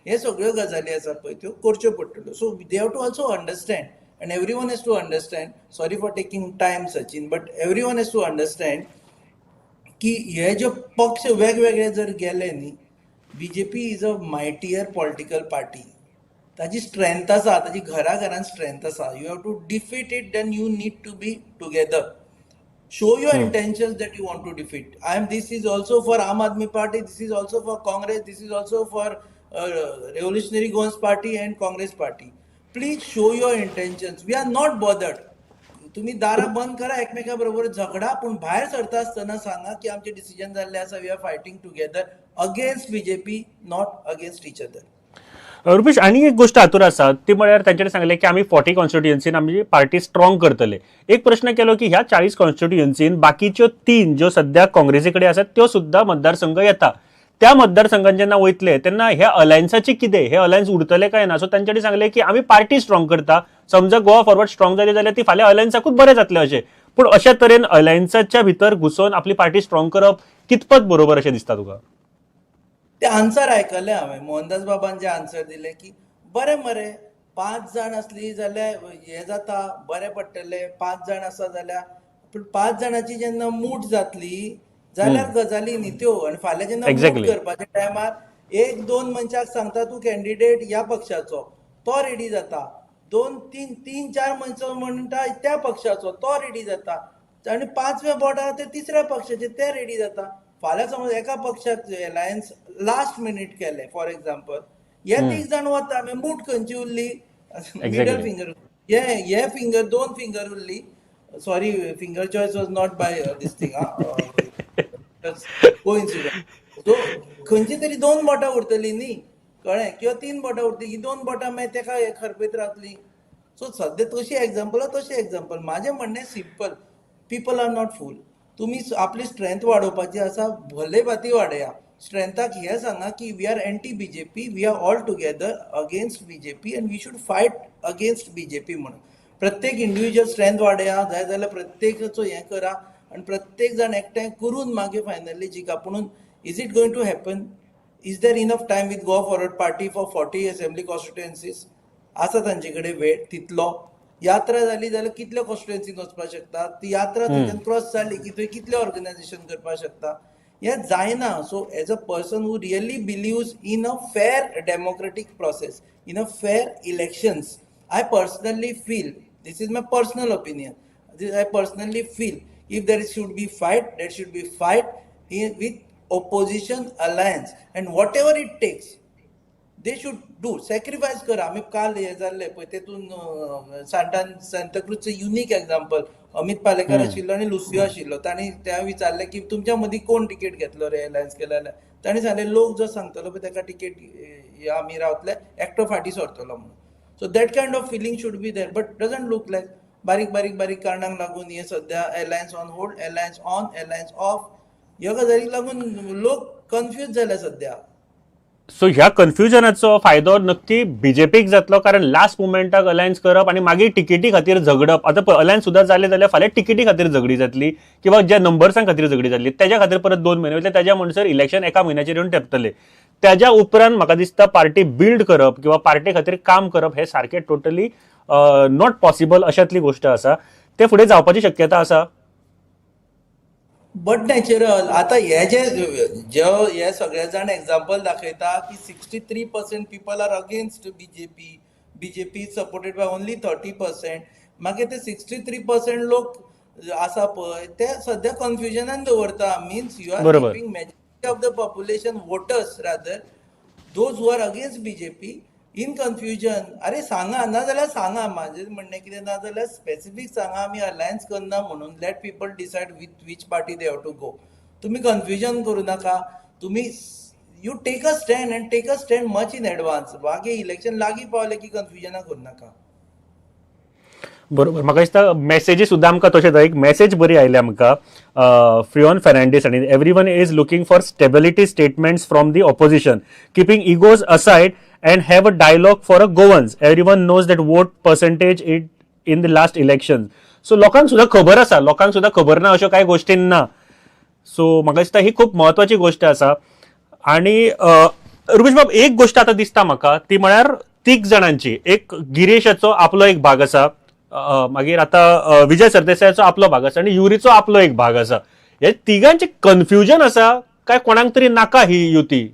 हे सगळ्यो गजाली आसा पळय त्यो करच्यो पडटल्यो. So they have to also understand and everyone has to understand, sorry for taking time Sachin, but everyone has to understand की हे जे पक्ष वेगवेगळे जर गेले न्ही, BJP is a mightier political party. ताजी स्ट्रेंथ आसा, ताजी घरा घरान स्ट्रेंथ आसा. You have to defeat it, then you need to be together. Show your intentions that you want to defeat. This is also for Aam Aadmi Party, this is also for Congress, this is also for Revolutionary Goans Party and Congress Party. Please show your intentions. We are not bothered. तुम्ही दारां बंद करा, एकमेका बरोबर झगडा, पूण भायर सरता आसतना सांगा की आमचे डिसिजन जाल्ले आसा, we are fighting together against BJP, not against each other. Rupesh, आनी एक गोष्ट हातूर आसा ती म्हळ्यार तांच्यानी सांगलें की आमी 40 कॉन्स्टिट्युएन्सीन आमची पार्टी स्ट्रॉंग करतले. एक प्रश्न केलो की ह्या 40 कॉन्स्टिट्युएन्सीन बाकीच्यो 3 ज्यो सद्या काँग्रेसी कडेन आसात त्यो सुद्दां मतदारसंघ येता, त्या मतदारसंघान जेन्ना वयतले तेन्ना ह्या अलायन्साचे कितें, हे अलायन्स उरतले काय ना? सो तांच्यानी सांगलें की आमी पार्टी स्ट्रॉंग करता, समजा गोवा फॉरवर्ड स्ट्रॉंग जाली जाल्यार ती फाल्यां अलायन्साकूच बरें जातलें अशें. पूण अशा तरेन अलायन्साच्या भितर घुसोवन आपली पार्टी स्ट्रॉंग करप कितपत बरोबर अशें दिसता तुका? ते आन्सर आयकलें हांवें, मोहनदास बाबान जे आन्सर दिलें की बरें मरे 5 जाण आसली जाल्यार हें जाता, बरें पडटलें 5 जाण आसा जाल्यार, पूण 5 जाणांची जेन्ना मूठ जातली जाल्यार गजाली न्ही त्यो. आनी फाल्यां जेन्ना मूठ करपाच्या टायमार 1-2 मनशाक सांगता तूं कॅन्डिडेट ह्या पक्षाचो, तो रेडी जाता, 2, 3, 3, 4 मनशां म्हणटा त्या पक्षाचो, तो रेडी जाता, आनी 5वें बोट आहा ते तिसऱ्या पक्षाचे, ते रेडी जाता. फाल्यां समज एका पक्षाक अलायन्स लास्ट मिनीट केलें फॉर एग्जाम्पल, हे 3 जाण वता, मागीर मूठ खंयची उरली? मिडल फिंगर, हे फिंगर, 2 फिंगर उरली. Sorry, finger choice was not by this thing, coincidence. So खंयची तरी 2 बोटां उरतली न्ही, कळ्ळें, किंवा 3 बोटां उरतली, ही 2 बोटां मागीर तेका खरपेत रावतली. सो सद्या तशी एग्जाम्पल तशें एग्जाम्पल. म्हाजें म्हणणें simple, people are not fool. तुमी आपली स्ट्रेंथ वाडोवपाची आसा, भले भाती वाडया. स्ट्रेंथाक हें सांगा की we are anti BJP, we are all together against BJP and we should fight against BJP म्हणून. प्रत्येक इंडिव्हिज्युअल स्ट्रेंथ वाडया, जाय जाल्यार प्रत्येकाचो हें करा आनी प्रत्येक जाण एकठांय करून मागीर फायनली जिखा. पुणून is it going to happen? Is there enough time with Goa Forward Party for 40 assembly constituencies? आसा तांचे कडेन वेळ तितलो? यात्रा जाली जाल्यार कितल्या कॉन्स्टिट्युएन्सीन वचपाक शकता? ती यात्रा थंयच्यान क्रॉस जाली की थंय कितले ऑर्गनायझेशन करपाक शकता? हें जायना. So as a person who really believes in a fair democratic process, in a fair elections, I personally feel, this is my personal opinion, I personally feel if there should be fight, there should be fight with opposition alliance and whatever it takes they should do. Sacrifice करा. आमी काल हें जाल्लें पळय तेतून Santan सांताक्रूजचें unique example, Amit Palekar आशिल्लो आनी Lucio आशिल्लो. तांणी त्या विचारलें की तुमच्या मदीं कोण तिकेट घेतलो रे अलायन्स केल्या जाल्यार? तांणी सांगलें लोक जो सांगतलो पळय ताका तिकेट आमी रावतले, एकटो फाटीं सरतलो म्हणून. So that kind of feeling should be there, but doesn't look like. बारीक बारीक बारीक कारणांक लागून हे सद्या alliance on hold, alliance on, alliance off, ह्या गजालीक लागून लोक कन्फ्यूज जाल्या सद्या. सो ह्या कन्फ्युजनाचो फायदो नक्की बीजेपीक जातलो, कारण लास्ट मुमेंटाक अलायन्स करप आनी मागीर तिकेटी खातीर झगडप. आतां अलायन्स सुद्दां जालें जाल्यार फाल्यां तिकेटी खातीर झगडी जातली किंवा ज्या नंबर्सां खातीर झगडी जातली तेज्या खातीर परत 2 म्हयने वयतले. तेज्या म्हणसर इलेक्शन 1 म्हयन्याचेर येवन तेंपतले. तेज्या उपरांत म्हाका दिसता पार्टी बिल्ड करप किंवा पार्टी खातीर काम करप हे सारकें टोटली not possible अशातली गोश्ट आसा. ते फुडें जावपाची शक्यता आसा. बट नॅचरल आतां हे जे जे हे सगळे जाण एग्जाम्पल दाखयता की 63% people are against BJP, BJP is supported by only 30%. मागीर ते 63% लोक आसा पळय ते सद्या कन्फ्युजनान दवरता. Means you are keeping majority of the population, voters rather those who are against BJP, in confusion. अरे सांगा, ना जाल्यार सांगा, म्हाजें म्हणणें कितें, ना जाल्यार स्पेसिफीक सांगा आमी अलायन्स करना म्हणून. Let people decide with which party they have to go. तुमी कन्फ्युजन करूं नाका. तुमी you take a stand and take a stand much in advance. मागीर इलेक्शन लागीं पावलें की कन्फ्युजनां करूं नाका. बरोबर. म्हाका दिसता मॅसेजी सुद्दां आमकां तशेंच एक मॅसेज बरी आयल्या आमकां फ्रिऑन फेर्नांडीस आनी everyone is looking for stability statements from the opposition, keeping egos aside and have a dialogue for a Goans. Everyone knows that vote percentage it in the last election. So लोकांक सुद्दां खबर आसा, लोकांक सुद्दां खबर ना अश्यो कांय गोश्टी ना. सो म्हाका दिसता ही खूब म्हत्वाची गोश्ट आसा. आनी रुपेश बाब, एक गोश्ट आतां दिसता म्हाका ती म्हळ्यार तीग जाणांची, एक गिरीशाचो आपलो एक भाग आसा, मागीर आतां विजय सरदेसायाचो आपलो भाग आसा आनी युरीचो आपलो एक भाग आसा. हे तिगांचे कन्फ्युजन आसा काय कोणाक तरी नाका ही युती?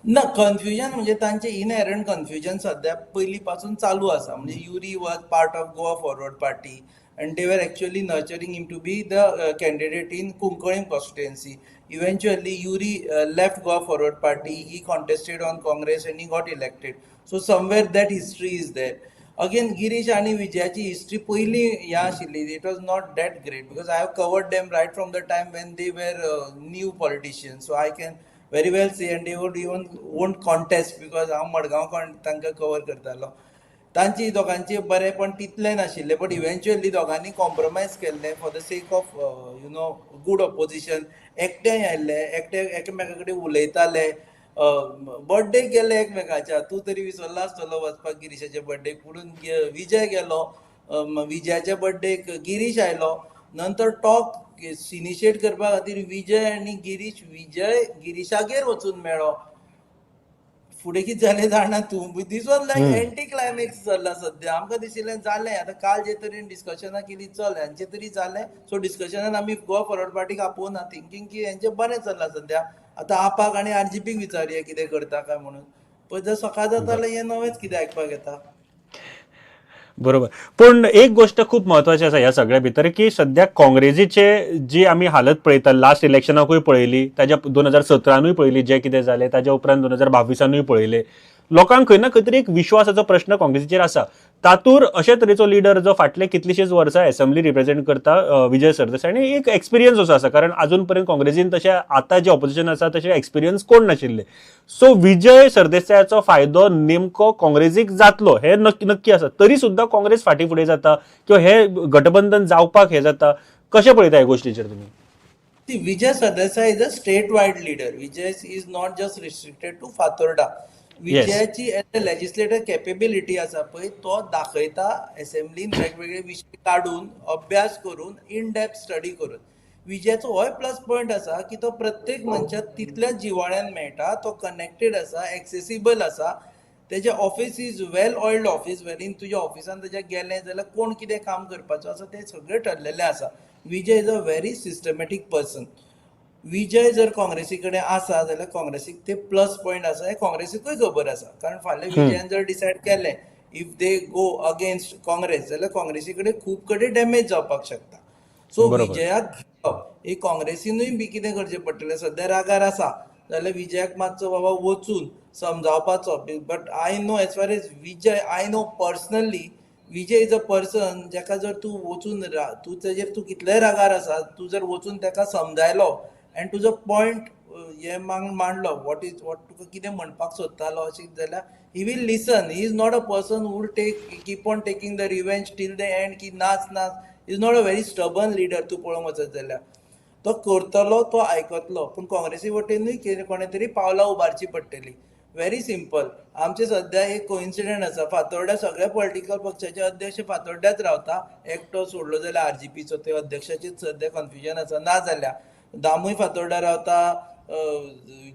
ना, कन्फ्युजन म्हणजे तांचे इनहेरंट कन्फ्युजन सद्या पयलीं पासून चालू आसा. म्हणजे Yuri was part of Goa Forward Party and they were actually nurturing him to be the candidate in Cuncolim constituency. Eventually Yuri left Goa Forward Party, he contested on Congress and he got elected. So somewhere that history is there. Again Girish आनी विजयाची history पयलीं हें आशिल्ली, it was not that great because I have covered them right from the time when they were new politicians. So I can very well say and they would even won't contest because हांव मडगांव तांकां cover करतालो. तांची दोगांची बरेंपण तितलें नाशिल्लें, but eventually दोगांनी compromise केल्लें for the sake of good opposition. एकठांय आयिल्ले, एकटे एकामेका कडेन उलयताले, बर्थडे गेले एकमेकाच्या. तूं तरी विसरला आसतलो वचपाक गिरीशाच्या बर्थडेक, पुणून विजय गेलो, विजयाच्या बर्थडेक गिरीश आयलो. नंतर टॉक इनिशिएट करपा खातीर विजय आनी गिरीश, विजय गिरीशागेर वचून मेळ्ळो. फुडें कितें जालें जाणा तूं. This was like anti climax चल्ला सद्या. आमकां दिशिल्लें जालें आतां, काल जे तरेन डिस्कशनां केली, चल हेंचें तरी जालें. सो डिस्कशनान आमी गोवा फॉरवर्ड पार्टीक आपोवना, थिंकींग की हेंचें बरें चल्लां सद्या, आतां आपाक आनी आरजीपीक विचारया कितें करता काय म्हणून. पळय जर सकाळ जाता जाल्यार हें नवेंच कितें आयकपाक येता. बरोबर. पूण एक गोश्ट खूब म्हत्वाची आसा ह्या सगळ्या भितर की सद्या काँग्रेसीचे जी आमी हालत पळयता, लास्ट इलेक्शनाकूय पळयली, ताज्या 2017नूय पळयली जें कितें जालें, ताज्या उपरांत 2022नूय पळयलें. लोकांक खंय ना खंय तरी एक विश्वासाचो प्रश्न काँग्रेसीचेर आसा. तातूर अशे तरेचो लिडर जो फाटले कितलीशीच वर्सां एसेंब्ली रिप्रेझेंट करता विजय सरदेसाय, आनी एक एक्सपिरियन्स असो आसा, कारण अजून पर्यंत काँग्रेसीन तशें आतां जे ऑपोजिशन आसा तशें एक्सपिरियन्स कोण नाशिल्ले. सो विजय सरदेसायाचो फायदो नेमको काँग्रेसीक जातलो हे नक्की आसा. तरी सुद्दां काँग्रेस फाटीं फुडें जाता किंवा हे गठबंधन जावपाक हे जाता, कशें पळयता ह्या गोश्टीचेर तुमी? See, Vijay Sardesai is a statewide leader. Vijay is not just restricted to Fatorda. विजयाची as a legislator capability आसा पळय, तो दाखयता एसेंब्लीन वेगवेगळे विशय काडून, अभ्यास करून, इन डेप्थ स्टडी करून. विजयाचो होय प्लस पॉयंट आसा की तो प्रत्येक मनशाक तितल्याच जिवाळ्यान मेळटा, तो कनेक्टेड आसा, एक्सेसिबल आसा. तेजें office is well oiled office, wherein तुज्या ऑफिसान तेज्या गेलें जाल्यार कोण कितें काम करपाचो आसा तें सगळें ठरलेलें आसा. Vijay is a very systematic person. Vijay जर काँग्रेसी कडेन आसा जाल्यार काँग्रेसीक ते प्लस पॉयंट आसा, हें काँग्रेसीकूय खबर आसा. कारण फाल्यां विजयान जर डिसायड केलें if they go against Congress जाल्यार काँग्रेसी कडेन खूब कडेन डॅमेज जावपाक शकता. सो विजयाक घेवप ही काँग्रेसीनूय बी कितें करचें पडटलें, सद्या रागार आसा जाल्यार विजयाक मातसो बाबा वचून समजावपाचो. But I know as far as Vijay, I know personally Vijay is a person जाका जर तूं वचून तूं तेजेर तूं कितलेय रागार आसा, तूं जर वचून ताका समजायलो आनी तुजो पॉयंट हे मांडलो, what is what तुका कितें म्हणपाक सोदतालो अशें जाल्यार he will listen. He is not a person who will take keep on taking the revenge till the end की नाच नाच. Is not a very stubborn leader. तूं पळोवंक वचत जाल्यार तो करतलो, तो आयकतलो. पूण काँग्रेसी वटेनूय कोणें तरी पावलां उबारची पडटली. व्हेरी सिंपल, आमचे सद्या एक कोइन्सिडंट आसा, फातोर्ड्या सगळ्या पॉलिटिकल पक्षाचे अध्यक्ष फातोर्ड्याच रावता, एकटो सोडलो जाल्यार आरजीपीचो ते अध्यक्षाचेच सद्या कन्फ्युजन आसा. ना जाल्यार दामूय फातोर्डा रावता,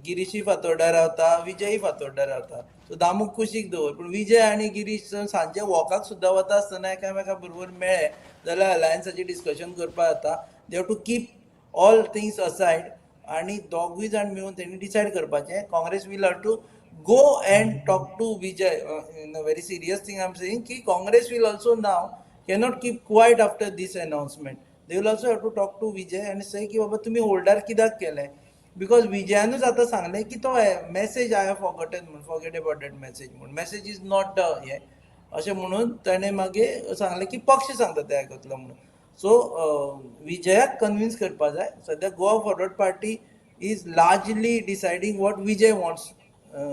गिरीशय फातोर्डा रावता, विजयी फातोर्डा रावता. सो दामूक कुशीक दवर, पूण विजय आनी गिरीश सांजे वॉकाक सुद्दां वता आसतना एकामेका बरोबर मेळ्ळे जाल्यार अलायन्साचें डिस्कशन करपाक जाता. They have to keep all things aside आनी दोगूय जाण मेळून तेणी डिसायड करपाचें. Congress will have to go and talk to Vijay. In a very serious thing I am saying की Congress will also now cannot keep quiet after this announcement. They will also have to talk to Vijay आनी से की बाबा तुमी holder कित्याक केलें, because विजयानूच आतां सांगलें की तो मॅसेज I have forgotten म्हूण, फॉरगेट अबाउट that message म्हूण, मॅसेज is not हें अशें म्हणून ताणें मागीर सांगलें की पक्ष सांगता ते आयकतलो म्हणून. सो विजयाक कन्विन्स करपा जाय. सद्या Goa Forward Party is largely deciding what Vijay wants.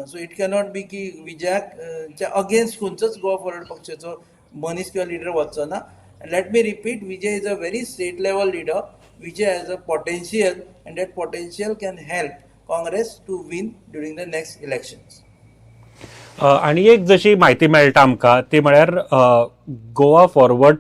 So it cannot be की विजयाक अगेन्स्ट खंयचोच गोवा फॉरवर्ड पक्षाचो मनीस किंवा लिडर वचचो ना. Let me repeat, Vijay is a very state level leader. Vijay has a potential and that potential can help Congress to win during the next elections. आनी एक जशी म्हायती मेळटा आमकां ती म्हळ्यार गोवा फॉरवर्ड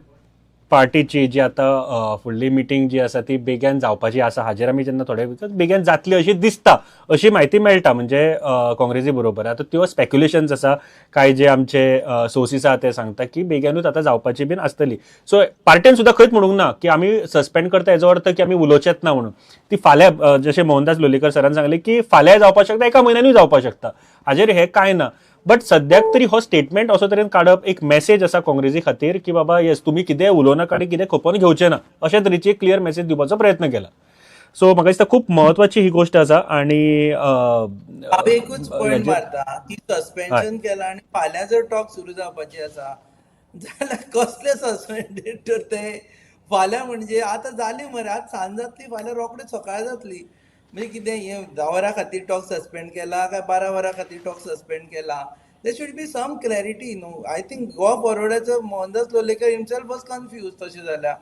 पार्टीची जी आतां फुडली मिटींग जी आसा ती बेगीन जावपाची आसा. हाजेर आमी जेन्ना थोडे बेगीन जातली अशी दिसता, अशी म्हायती मेळटा, म्हणजे काँग्रेसी बरोबर. आतां त्यो स्पेक्युलेशन्स आसा, कांय जे आमचे सोर्सीस आसा ते सांगता की बेगीनूच आतां जावपाची बीन आसतली. सो पार्टीन सुद्दां खंयच म्हणूंक ना की आमी सस्पेंड करता हेजो अर्थ की आमी उलोवचेच ना म्हणून. ती फाल्यां जशें मोहनदास लोलयेकर सरान सांगलें की फाल्यां जावपाक शकता, एका म्हयन्यानूय जावपाक शकता, हाजेर हें कांय ना. बट सद्याक तरी हो स्टेटमेंट असो तरेन काडप एक मॅसेज आसा काँग्रेसी खातीर की बाबा येस, तुमी कितेंय उलोवं नाका आनी कितें खपोवन घेवचें ना, अशे तरेची एक क्लियर मॅसेज दिवपाचो प्रयत्न केला. सो म्हाका दिसता खूब म्हत्वाची ही गोश्ट आसा. आनी हांव एकूच पॉयंट मारता की सस्पेन्शन केलां आनी फाल्यां जर टॉक सुरू जावपाची आसा जाल्यार कसले सस्पेंडेड तर ते फाल्यां, म्हणजे आतां जाली मरे, आज सांज जातली, फाल्यां रोखडे सकाळ जातली. म्हणजे कितें हें 10 वरां खातीर टॉक सस्पेंड केला काय 12 वरां खातीर टॉक सस्पेंड केला? There should be some clarity, no? I think Goa फॉरवर्डाचो Mohandas Lolyekar himself was confused. तशें जाल्यार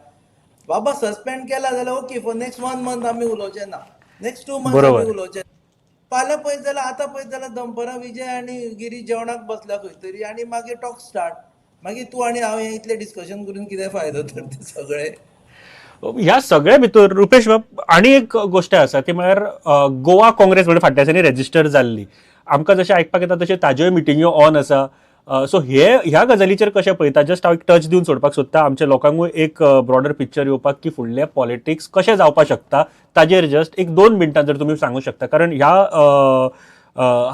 बाबा सस्पेंड केला जाल्यार okay, for next 1 month आमी उलोवचे ना, नेक्स्ट 2 मंथ आमी उलोवचे ना. फाल्यां पळयत जाल्यार, आतां पळयत जाल्यार दनपरां विजय आनी गिरीश जेवणाक बसला खंय तरी आनी मागीर टॉक स्टार्ट. मागीर तूं आनी हांव हें इतलें डिस्कशन करून कितें फायदो तर तें सगळें? ह्या सगळ्या भितर रुपेश बाब आनी एक गोश्ट आसा ती म्हळ्यार गोवा काँग्रेस म्हणजे फाटल्या दिसांनी रेजिस्टर जाल्ली, आमकां जशें आयकपाक येता तशें ताज्योय मिटिंग्यो ऑन आसा. सो हे ह्या गजालीचेर कशें पळयता? जस्ट हांव एक टच दिवन सोडपाक सोदता आमच्या लोकांकूय एक ब्रॉडर पिक्चर येवपाक की फुडलें पॉलिटिक्स कशें जावपाक शकता, ताजेर जस्ट एक 2 मिनटां जर तुमी सांगूंक शकता, कारण ह्या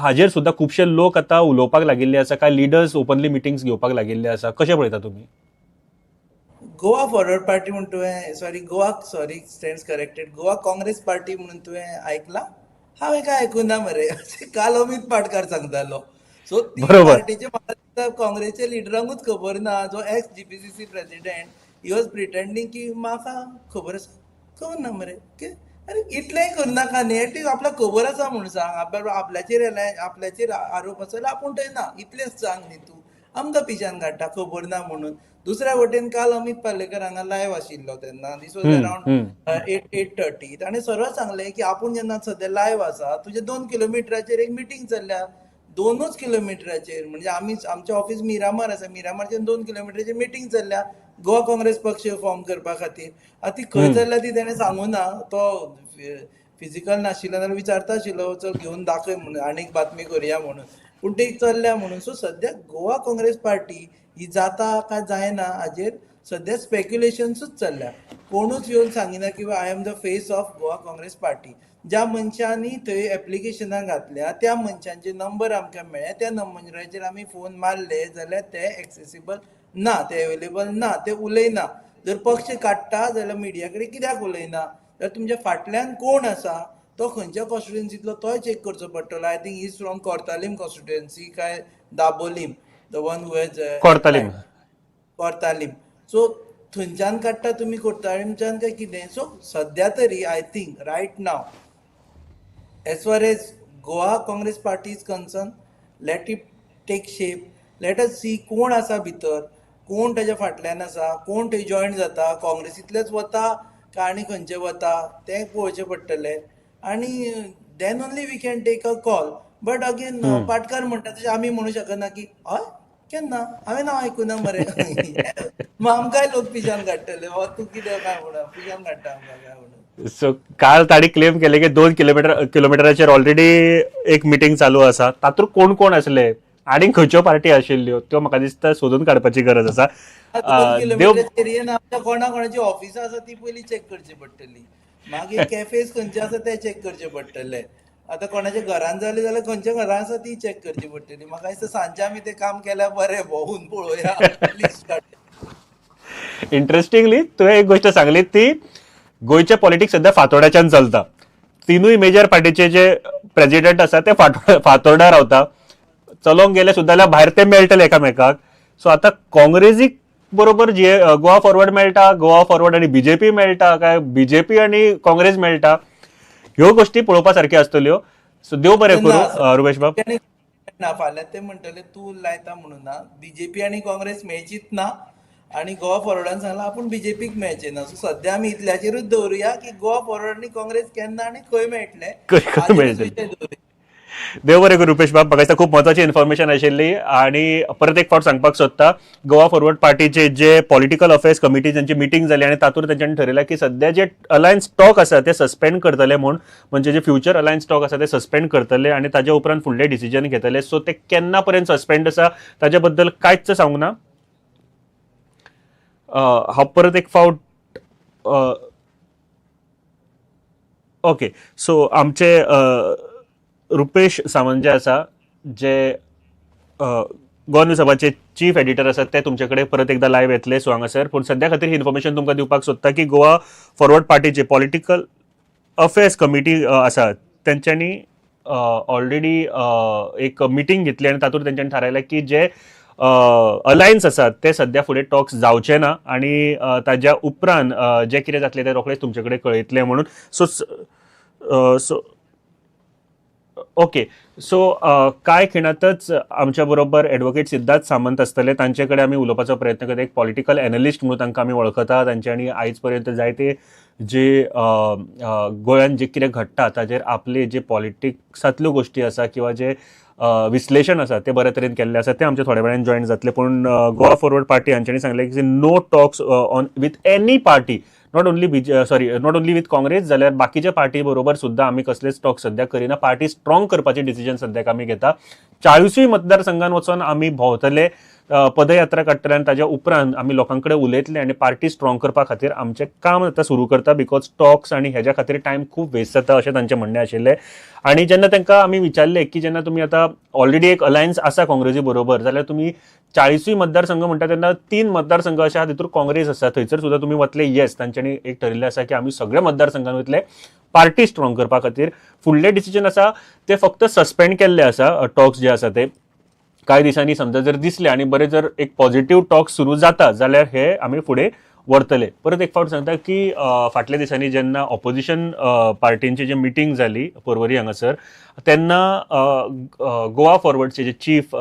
हाजेर सुद्दां खुबशे लोक आतां उलोवपाक लागिल्ले आसा, कांय लिडर्स ओपनली मिटिंग्स घेवपाक लागिल्ले आसा. कशें पळयता तुमी? गोवा फॉरवर्ड पार्टी म्हूण तुवें, sorry Goa, sorry stands corrected, Goa Congress party म्हणून तुवें आयकलां? हांवें काय आयकूना मरे, अशें काल अमीत पाटकार सांगतालो. सो ती बरोबर. पार्टीचे म्हाका दिसता काँग्रेसच्या लिडरांकूच खबर ना. जो ex GPCC president, he was pretending की म्हाका खबर आसा, खबर ना मरे. अरे इतलेंय करनाका न्ही, एटलीस्ट आपल्याक खबर आसा म्हूण सांग. आपल्याचेर आपल्याचेर आरोप आसा जाल्यार आपूण थंय ना इतलेंच सांग न्ही तूं. आमकां पिशान काडटा खबर ना म्हणून. दुसऱ्या वटेन काल अमित पालेकर हांगा लायव्ह आशिल्लो तेन्ना, this was around 8-8:30, ताणें सरळ सांगलें की आपूण जेन्ना सद्या लायव्ह आसा, तुजे 2 किलोमिटराचेर एक मिटींग चल्ल्या, 2 किलोमिटराचेर, म्हणजे आमी आमचें ऑफिस मिरामार आसा, मिरामारच्यान 2 किलोमिटराचेर मिटींग चल्ल्या गोवा काँग्रेस पक्ष फॉर्म करपा खातीर. आतां ती खंय चल्ल्या ती तेणें सांगू ना, तो फिजिकल नाशिल्लो जाल्यार विचारता आशिल्लो चल घेवन दाखय म्हणून, आनीक बातमी करुया म्हणून, पूण ती चल्ल्या म्हणून. सो सद्या गोवा काँग्रेस पार्टी ही जाता काय जायना हाजेर सद्या स्पेक्युलेशन्सूच चल्ल्या. कोणूच येवन सांगिना की I am the face of Goa Congress party. ज्या मनशांनी थंय एप्लिकेशनां घातल्या त्या मनशांचे नंबर आमकां मेळ्ळे, त्या नंबराचेर आमी फोन मारले जाल्यार ते एक्सेसिबल ना, ते अवेलेबल ना, ते उलयना. जर पक्ष काडटा जाल्यार मिडिया कडेन कित्याक उलयना? जाल्यार तुमच्या फाटल्यान कोण आसा, तो खंयच्या कॉन्स्टिट्युएन्सींतलो तोय चॅक करचो पडटलो. I think is from Cortalim constituency काय Dabolim, the one who has Cortalim. Cortalim. So थंयच्यान काडटा तुमी कोर्तालीमच्यान काय कितें? सो सद्या तरी I think right now as far as Goa Congress party is concern, let it take shape, let us see कोण आसा भितर, कोण ताच्या फाटल्यान आसा, कोण थंय जॉयन जाता, काँग्रेसींतलेच वता काय आनी खंयचे वता तें पळोवचें पडटलें. आनी then only we can take a call. But again Patkar म्हणटा तशें आमी म्हणू शकना की हय केन्ना हांवें नांव आयकुना मरे, मग आमकांय लोक पिशान काडटले, हो तूं कितें काय म्हणून पिशान काडटा आमकां काय म्हणून. सो काल ताणी क्लेम केले की 2 किलोमिटराचेर ऑलरेडी एक मिटींग चालू आसा, तातूंत कोण कोण आसले आनी खंयच्यो पार्टी आशिल्ल्यो त्यो म्हाका दिसता सोदून काडपाची गरज आसा. 2 किलोमिटर एरियेन आमच्या कोणा कोणाची ऑफिसां आसा ती पयलीं चॅक करची पडटली, मागीर कॅफेज खंयचे आसा ते चॅक करचे पडटले, आतां कोणाच्या घरान जाले जाल्यार खंयच्या घरान आसा ती चॅक करची पडटली. म्हाका दिसता सांजचे आमी तें काम केल्यार बरें, भोंवून पळोवया लिस्ट काडया. इंटरेस्टिंगली तुवें एक गोश्ट सांगली ती गोंयचे पॉलिटिक्स सध्या फातोड्याच्यान चलता. तिनूय मेजर पार्टीचे जे प्रेजिडेंट आसा ते फातोर्डा रावता, चलोवंक गेले सुद्दां जाल्यार भायर ते मेळटले एकामेकाक. सो आतां काँग्रेसीक बरोबर जे गोवा फॉरवर्ड मेळटा, गोवा फॉरवर्ड आनी बीजेपी मेळटा काय बीजेपी आनी काँग्रेस मेळटा, ह्यो गोश्टी पळोवपा सारक्यो आसतल्यो. सो देव बरें करूं रुपेश बाब. ना फाल्यां ते म्हणटले तूं लायता म्हणून ना, बीजेपी आनी काँग्रेस मेळचीच ना आनी गोवा फॉरवर्डान सांगलां आपूण बीजेपीक मेळचें ना. सो सद्या आमी इतल्याचेरूच दवरुया की गोवा फॉरवर्ड आनी काँग्रेस केन्ना आनी खंय मेळटले खंय मेळटले. देव बरें करूं रुपेश बाब. म्हाका दिसता खूब म्हत्वाची इन्फॉर्मेशन आशिल्ली. आनी परत एक फावट सांगपाक सोदता, गोवा फॉरवर्ड पार्टीचे जे पॉलिटिकल अफेर्स कमिटी ज्यांची मिटींग जाली आनी तातूंत तेंच्यांनी ठरयलां की सद्या जे अलायन्स टॉक आसा ते सस्पेंड करतले म्हूण, म्हणजे जे फ्युचर अलायन्स टॉक आसा ते सस्पेंड करतले आनी ताज्या उपरांत फुडले डिसिजन घेतले. सो ते केन्ना पर्यंत सस्पेंड आसा ताज्या बद्दल कांयच सांगूंक ना. हांव परत एक फावट ओके सो आमचे रुपेश सावंत जे आसा, जे गोवा न्यूज हबाचे चीफ एडिटर आसात, ते तुमचे कडेन परत एकदा लायव्ह येतले. सो हांगासर पूण सद्या खातीर ही इन्फॉर्मेशन तुमकां दिवपाक सोदता की गोवा फॉरवर्ड पार्टीचे पॉलिटिकल अफेर्स कमिटी आसा तेंच्यांनी ऑलरेडी एक मिटींग घेतली आनी तातूंत तेंच्यांनी थारायलें की जे अलायन्स आसात ते सद्या फुडें टॉक्स जावचे ना आनी ताज्या उपरांत जें कितें जातलें तें रोखडेंच तुमचे कडेन कळयतलें म्हणून. सो सो ओके सो कांय खिणांतच आमच्या बरोबर एडवोकेट सिद्धार्थ सामंत आसतले, तांचे कडेन आमी उलोवपाचो प्रयत्न करता. एक पॉलिटिकल एनलिस्ट म्हणून तांकां आमी वळखता. तांच्यांनी आयज पर्यंत जायते जे गोंयांत जे कितें घडटा ताजेर आपले जे पॉलिटिक्सांतल्यो गोश्टी आसा किंवा जे विश्लेशण आसा ते बऱ्या तरेन केल्ले आसा, ते आमचे थोड्या वेळान जॉयन जातले. पूण गोवा फॉरवर्ड पार्टी हांच्यांनी सांगलें की no talks on with any party, not only not only with Congress, जाल्यार बाकीच्या पार्टी बरोबर सुद्दां आमी कसलेच टॉक सद्या करिना. पार्टी स्ट्रॉंग करपाचे डिसिजन सद्याक आमी घेता. 40 मतदारसंघान वचोन आमी भोंवतले, पदयात्रा काडटले आनी ताज्या उपरांत आमी लोकां कडेन उलयतले आनी पार्टी स्ट्रॉंग करपा खातीर आमचें काम आतां सुरू करता. Because talks आनी हेज्या खातीर टायम खूब वेस्ट जाता अशें तांचें म्हणणें आशिल्लें. आनी जेन्ना तांकां आमी विचारलें की जेन्ना तुमी आतां ऑलरेडी एक अलायन्स आसा काँग्रेसी बरोबर, जाल्यार तुमी 40 मतदारसंघ म्हणटा तेन्ना 3 मतदारसंघ अशे आहा तितून काँग्रेस आसा, थंयसर सुद्दां तुमी वतले? येस, तांच्यांनी एक ठरयल्लें आसा की आमी सगळ्या मतदारसंघान वतले पार्टी स्ट्रॉंग करपा खातीर. फुडलें डिसिजन आसा ते फक्त सस्पेंड केल्ले आसा टॉक्स जे आसा ते. कांय दिसांनी समजा जर दिसले आनी बरें जर एक पॉझिटिव्ह टॉक सुरू जाता जाल्यार हे आमी फुडें व्हरतले. परत एक फावट सांगता की फाटल्या दिसांनी जेन्ना ऑपोजिशन पार्टींची जी मिटींग जाली पर्वरी हांगासर तेन्ना गोवा फॉरवर्डचे जे चीफ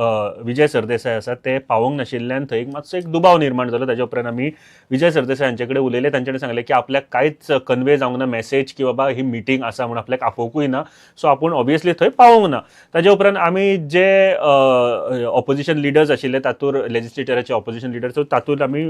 विजय सरदेसाय आसा ते पावोंक नाशिल्ल्यान थंय एक मातसो एक दुबाव निर्माण जालो. ताच्या उपरांत आमी विजय सरदेसाय हांचे कडेन उलयले. तांच्यानी सांगलें की आपल्याक कांयच कन्वे जावंक ना मॅसेज की बाबा ही मिटींग आसा म्हूण, आपल्याक आपोवंकूय ना, सो आपूण ऑब्वियसली थंय पावोंक ना. ताच्या उपरांत आमी जे ऑपोजिशन लिडर्स आशिल्ले तातूंत लेजिस्लेचराचे ऑपोजिशन लिडर्स, सो तातूंत आमी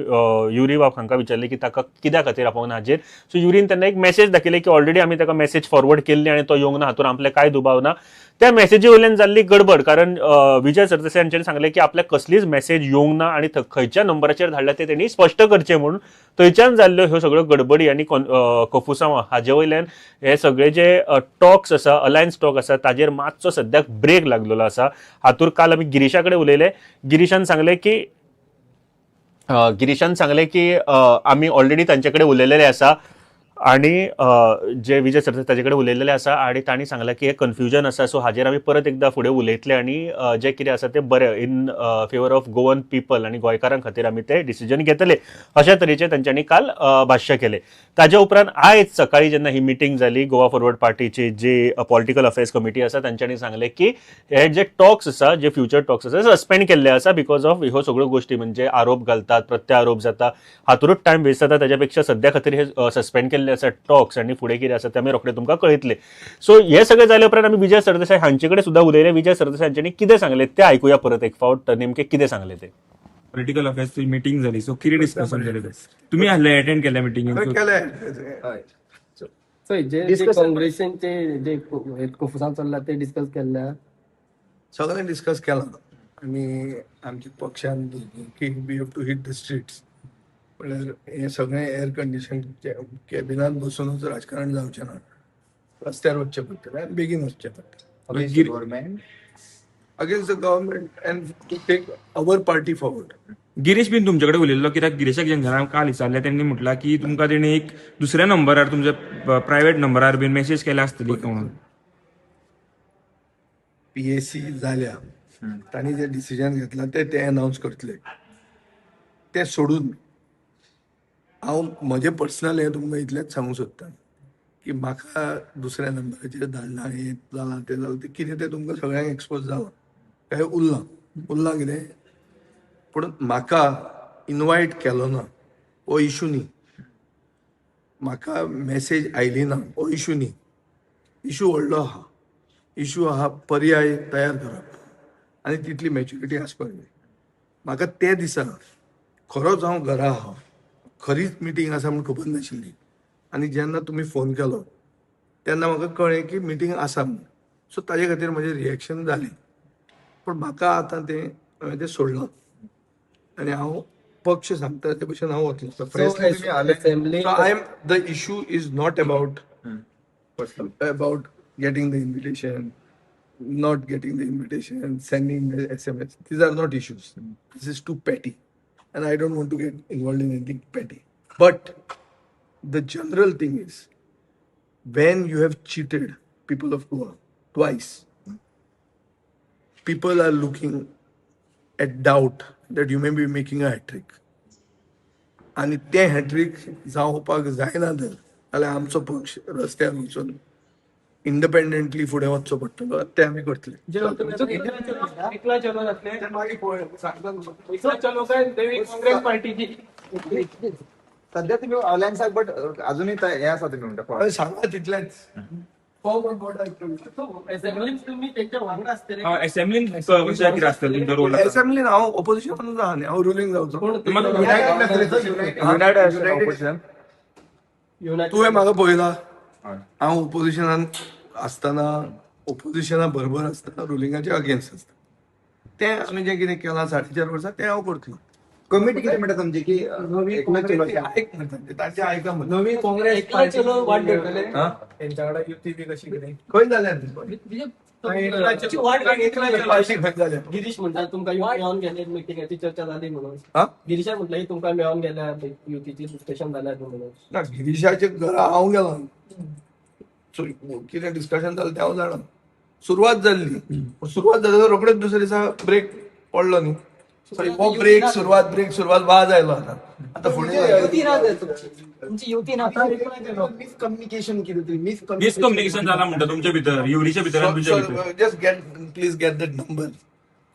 युरी बाब हांकां विचारलें की ताका कित्या खातीर आपोवंक ना हाजेर. सो युरीन तेन्ना एक मॅसेज दाखयली की ऑलरेडी आमी ताका मॅसेज फॉरवर्ड केल्ली आनी तो येवंक ना, हातूंत आपल्याक कांय दुबाव ना. त्या मॅसेजी वयल्यान जाल्ली गडबड, कारण विजय सरदेसाय हांच्यानी सांगलें की आपल्याक कसलीच मॅसेज येवंक ना आनी खंयच्या नंबराचेर धाडल्या ते तेणी स्पश्ट करचें म्हणून. थंयच्यान जाल्ल्यो ह्यो सगळ्यो गडबडी आनी कफुसांव हाजे वयल्यान हे सगळे जे टॉक्स आसा, अलायन्स टॉक आसा, ताजेर मातसो सद्याक ब्रेक लागलेलो आसा. हातूंत काल आमी गिरीशा कडेन उलयले. गिरीशान सांगलें की आमी ऑलरेडी तांचे कडेन उलयलेले आसा आनी जे विजय सरदेसाय ताजे कडेन उलयलेले आसा आनी तांणी सांगलां की हे कन्फ्युजन आसा, सो हाजेर आमी परत एकदां फुडें उलयतले आनी जें कितें आसा तें बरें in favour of Goan people आनी गोंयकारां खातीर आमी तें डिसिजन घेतले, अशा तरेचें तांच्यांनी काल भाश्य केलें. ताज्या उपरांत आयज सकाळीं जेन्ना ही मिटींग जाली गोवा फॉरवर्ड पार्टीची जी पॉलिटिकल अफेर्स कमिटी आसा तांच्यांनी सांगलें की हे जे टॉक्स आसा, जे फ्युचर टॉक्स आसा सस्पेंड केल्ले आसा because of ह्यो सगळ्यो गोश्टी, म्हणजे आरोप घालतात, प्रत्यारोप जाता, हातूंतच टायम वेस्ट जाता. ताच्या पेक्षा सद्या खातीर हे सस्पेंड केल्ले आसा टॉक्स आनी फुडें कितें आसा ते आमी रोखडे तुमकां कळयतले. सो हे सगळें जाले उपरांत आमी विजय सरदेसाय हांचे कडेन सुद्दां उलयले. विजय सरदेसाय हांच्यांनी कितें सांगलें तें आयकुया परत एक फावट, नेमकें कितें सांगलें ते. पॉलिटिकल अफेर्स मिटींग जाली, सो कितें डिस्कशन जालें तुमी आहले अटेंड केल्या मिटींगेक? चोय जे काँग्रेसीचे जे कोफुसांव चल्ला ते डिस्कस केल्ल्या, सगळें डिस्कस केलां आनी आमच्या पक्षान की we have to hit the streets, म्हणल्यार हें सगळें एअर कंडिशन कॅबिनान बसूनच राजकारण जावचें ना, रस्त्यार वचचें पडटलें आनी बेगीन वचचें पडटलें. Against the government and to take our party forward. Girish बीन तुमचे कडेन उलयल्लो कित्याक गिरीशाक जेन्ना काल विचारलें तेणी म्हटलां की तुमकां तेणी एक दुसऱ्या नंबरार तुमच्या प्रायवेट नंबरार बीन मॅसेज केल्या आसतली म्हणून. पीएसी जाल्या तांणी जे डिसिजन घेतलां ते अनावन्स करतले, ते सोडून हांव म्हजें पर्सनल हें तुमकां इतलेंच सांगूंक सोदता की म्हाका दुसऱ्या नंबराचेर धाडलां, हें जालां तें जालां, तें कितें तें तुमकां सगळ्यांक एक्सपोज जालां, काय उरलां उरलां कितें, पूण म्हाका इनवायट केलो ना हो इशू न्ही, म्हाका मॅसेज आयली ना हो इशू न्ही, इशू व्हडलो आहा. इशू आहा पर्याय तयार करप आनी तितली मॅच्युरिटी आसपाक जाय. म्हाका ते दिसा खरोच हांव घरा आहा, खरीच मिटींग आसा म्हूण खबर नाशिल्ली आनी जेन्ना तुमी फोन केलो तेन्ना म्हाका कळ्ळें की मिटींग आसा म्हूण, सो ताजे खातीर म्हजें रिएक्शन जालें. पूण म्हाका आतां तें हांवें तें सोडलां आनी हांव पक्ष सांगता ते भशेन हांव वतलो. So I am the issue is not about about getting the invitation, not getting the invitation, sending the SMS. These are not issues. This is too petty and I don't want to get involved in anything petty. But the general thing is, when you have cheated people of Goa twice, people are looking at doubt that you may be making a hat-trick. आनी तें hat-trick जावपाक जायना तर जाल्यार आमचो पक्ष रस्त्यार वचून इंडिपेंडंटली फुडें वचचो पडटलो, तें आमी करतले. सध्या तुमी अलायन्साक बट अजूनय हें आसा तुमी म्हणटा सांगा तितलेंच. असेंब्लीन हांव ऑपोजिशनानूच आहा न्ही, हांव रुलींग जावचो. तुवें म्हाका पळयला हांव ओपोजिशनान आसतना, ओपोजिशना बरोबर आसतना रुलिंगाचे अगेन्स्ट आसता. तें आमी जें कितें केलां 4.5 वर्सां तें हांव करतलो. कमिटी कितें म्हणटा तुमची की आयक म्हणटा तांचें आयका. नवी काँग्रेस वाट धरतले तेंच्या वांगडा युती बी कशी कितें खंय जाल्या गिरीश म्हणटा तुमकां मेळोन गेले मिटिंगाची चर्चा जाली म्हणून, गिरीशान म्हटलें तुमकां मेळोन गेल्या युतीची डिस्कशन जाल्या म्हणून. ना, गिरीशाच्या घरा हांव गेला, कितें डिस्कशन जालें तें हांव जाणा. सुरवात जाल्ली, सुरवात जाली रोखडेच दुसऱ्या दिसा ब्रेक पडलो न्ही. हो ब्रेक सुरवात, ब्रेक सुरवात वाज आयलो. आतां आतां फुडें युती ना तुमची, तुमची युती ना. मिसकम्युनिकेशन कितें तरी मिसकम्युनिकेशन जाला म्हणटा तुमच्या भितर, युरीच्या भितर आनी तुमच्या भितर. Just get, please get that number,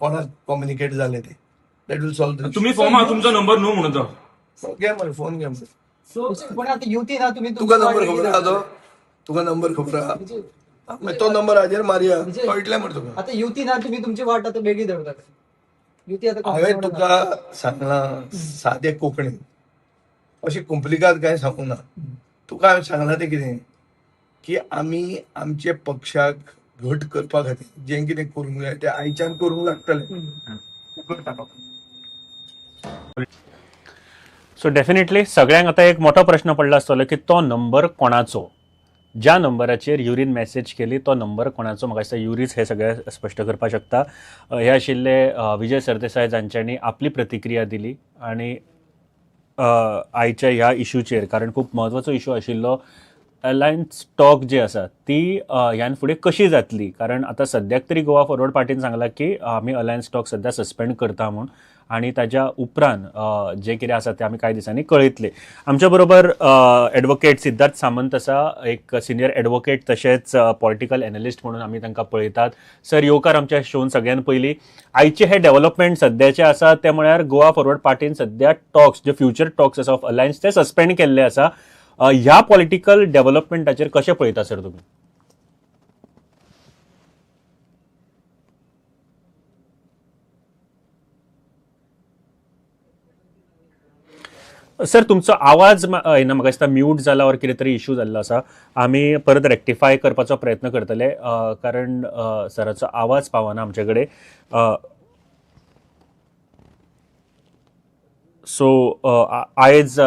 कोणाक कम्युनिकेट जालें ते, that will solve. तुम्ही फॉर्म हा तुमचो नंबर न्हू म्हणून तो. घे मरे फोन, घे मरे. पण आता युती ना तुम्ही, तुका नंबर खबर आहा तो? तुका नंबर खबर आहा? मागीर तो नंबर हाजेर मारया, कळटलें मरे तुका. आता युती ना तुम्ही, तुमची वाट आता बेगी धरतात युती आता. हांवें तुका सांगलां सादे कोंकणीन, अशी कुंपलिकाद कांय सांगूंक ना तुका. हांवें सांगलां तें कितें की आमी आमचे पक्षाक घट करपा खातीर जें कितें करूंक जाय तें आयच्यान करूंक लागतलें. सो डेफिनेटली सगळ्यांक आतां एक मोठो प्रश्न पडला आसतलो की तो नंबर कोणाचो, ज्या नंबराचेर युरीन मॅसेज केली तो नंबर कोणाचो. म्हाका दिसता युरीच हे सगळें स्पश्ट करपाक शकता. हे आशिल्ले विजय सरदेसाय जांच्यांनी आपली प्रतिक्रिया दिली आनी आयच्या ह्या इशूचेर, कारण खूब म्हत्वाचो इशू आशिल्लो. अलायन्स टॉक जी आसा ती ह्यान फुडें कशी जातली, कारण आतां सद्याक तरी गोवा फॉरवर्ड पार्टीन सांगलां की आमी अलायन्स टॉक सद्या सस्पेंड करता म्हूण, आनी ताज्या उपरांत जें कितें आसा तें आमी कांय दिसांनी कळयतले. आमच्या बरोबर एडवोकेट सिद्धार्थ सामंत आसा, एक सिनियर एडवोकेट तशेंच पॉलिटिकल एनलिस्ट म्हणून आमी तांकां पळयतात. सर, येवकार आमच्या शोन. सगळ्यान पयलीं आयचे हे डेव्हलपमेंट सद्याचे आसा ते म्हळ्यार गोवा फॉरवर्ड पार्टीन सद्या टॉक्स जे फ्युचर टॉक्स आसा ऑफ अलायन्स ते सस्पेंड केल्ले आसा. ह्या पॉलिटिकल डेव्हलपमेंटाचेर कशें पळयता सर तुमी? सर तुमचो आवाज येना, म्हाका दिसता म्यूट जाला ऑर कितें तरी इशू जाल्लो आसा. आमी परत रेक्टिफाय करपाचो प्रयत्न करतले, कारण सराचो आवाज पावना आमचे कडेन. सो आयज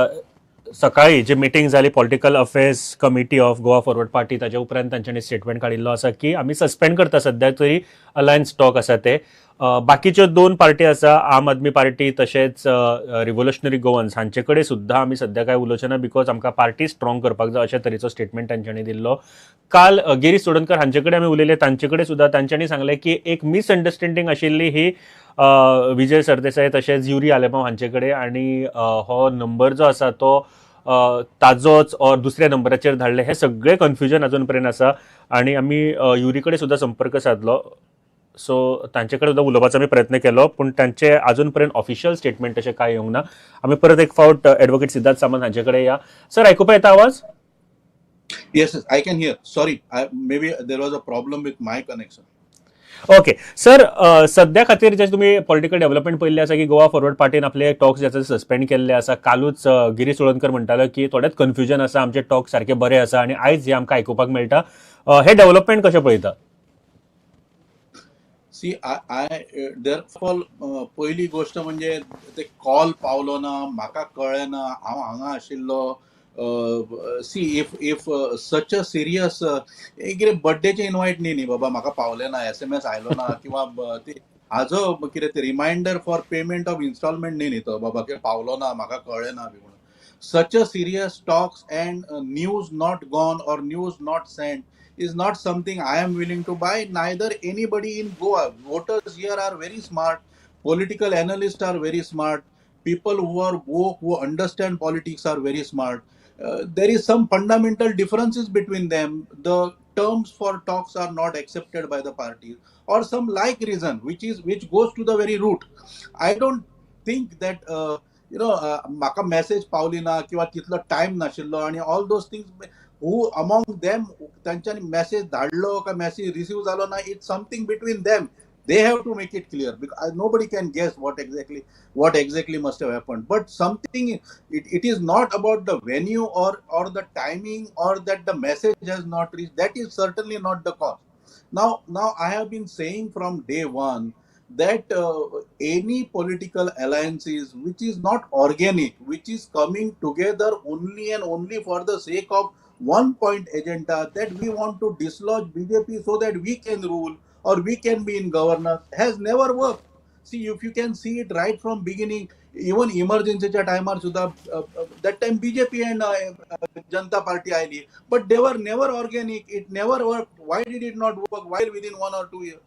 सकाळी जी मिटींग जाली political affairs committee of Goa forward party, ताच्या उपरांत तांच्यांनी स्टेटमेंट काडिल्लो आसा की आमी सस्पेंड करता सद्या तरी अलायन्स टॉक आसा ते. बाकीच्यो दोन पार्टी आसा, आम आदमी पार्टी तशेंच रिव्होल्युशनरी गोवन्स, हांचे कडेन सुद्दां आमी सद्या कांय उलोवचे ना because आमकां पार्टी स्ट्रॉंग करपाक जाय अशे तरेचो स्टेटमेंट तांच्यांनी दिल्लो. काल गिरीश चोडणकर हांचे कडेन आमी उलयले, तांचे कडेन सुद्दां तांच्यांनी सांगलें की एक मिसअंडरस्टँडींग आशिल्ली ही विजय सरदेसाय तशेंच युरी आलेमांव हांचे कडेन, आनी हो नंबर जो आसा तो ताजोच ऑर दुसऱ्या नंबराचेर धाडले, हे सगळें कन्फ्युजन अजून पर्यंत आसा. आनी आमी युरी कडेन सुद्दां संपर्क सादलो, सो तांचे कडेन सुद्दां उलोवपाचो आमी प्रयत्न केलो, पूण तांचे अजून पर्यंत ऑफिशियल स्टेटमेंट तशें कांय येवंक ना. आमी परत एक फावट एडवोकेट सिद्धार्थ सामंत हांचे कडेन या. सर, आयकुपा येता आवाज? Yes, yes, I can hear. Sorry, maybe there was a problem with my connection. Okay sir, सद्या खातीर जे तुमी पॉलिटिकल डेव्हलपमेंट पळयल्ले आसा की गोवा फॉरवर्ड पार्टीन आपले टॉक्स जे आसा सस्पेंड केल्ले आसा. कालूच गिरीश चोडणकर म्हणटालो की थोडेंच कन्फ्युजन आसा, आमचे टॉक सारके बरे आसा, आनी आयज हे आमकां आयकुपाक मेळटा. हे डेव्हलपमेंट कशें पळयता? सी, I therefore पयली गोश्ट म्हणजे ते कॉल पावलो ना, म्हाका कळ्ळें ना, हांव हांगा आशिल्लो. See, if such a serious कितें बड्डेचें इनवायट न्ही न्ही बाबा, म्हाका पावलें ना, SMS आयलो ना, किंवा ते हाजो कितें ते reminder for payment of installment न्ही न्ही तो बाबा की पावलो ना, म्हाका कळ्ळें ना बी म्हणून. Such a serious talks and news not gone or news not sent is not something I am willing to buy, neither anybody in Goa. Voters here are very smart, political analysts are very smart, people who are woke, who understand politics are very smart. There is some fundamental differences between them. The terms for talks are not accepted by the parties or some like reason, which goes to the very root. I don't think that म्हाका message पावली ना किंवा तितलो time नाशिल्लो आनी all those things, who among them तांच्यांनी message धाडलो काय मॅसेज रिसीव जालो ना, it's something between them. They have to make it clear because nobody can guess what exactly must have happened. But something, it is not about the venue or the timing or that the message has not reached. That is certainly not the cause. Now I have been saying from day one that any political alliances which is not organic, which is coming together only and only for the sake of one point agenda, that we want to dislodge BJP so that we can rule or we can be in governance, has never worked. See, if you can see it right from beginning, even इमर्जन्सीच्या टायमार सुद्धा that time BJP and Janata Party oily, but they were never organic. It never work. Why did it not work while within 1 or 2 year?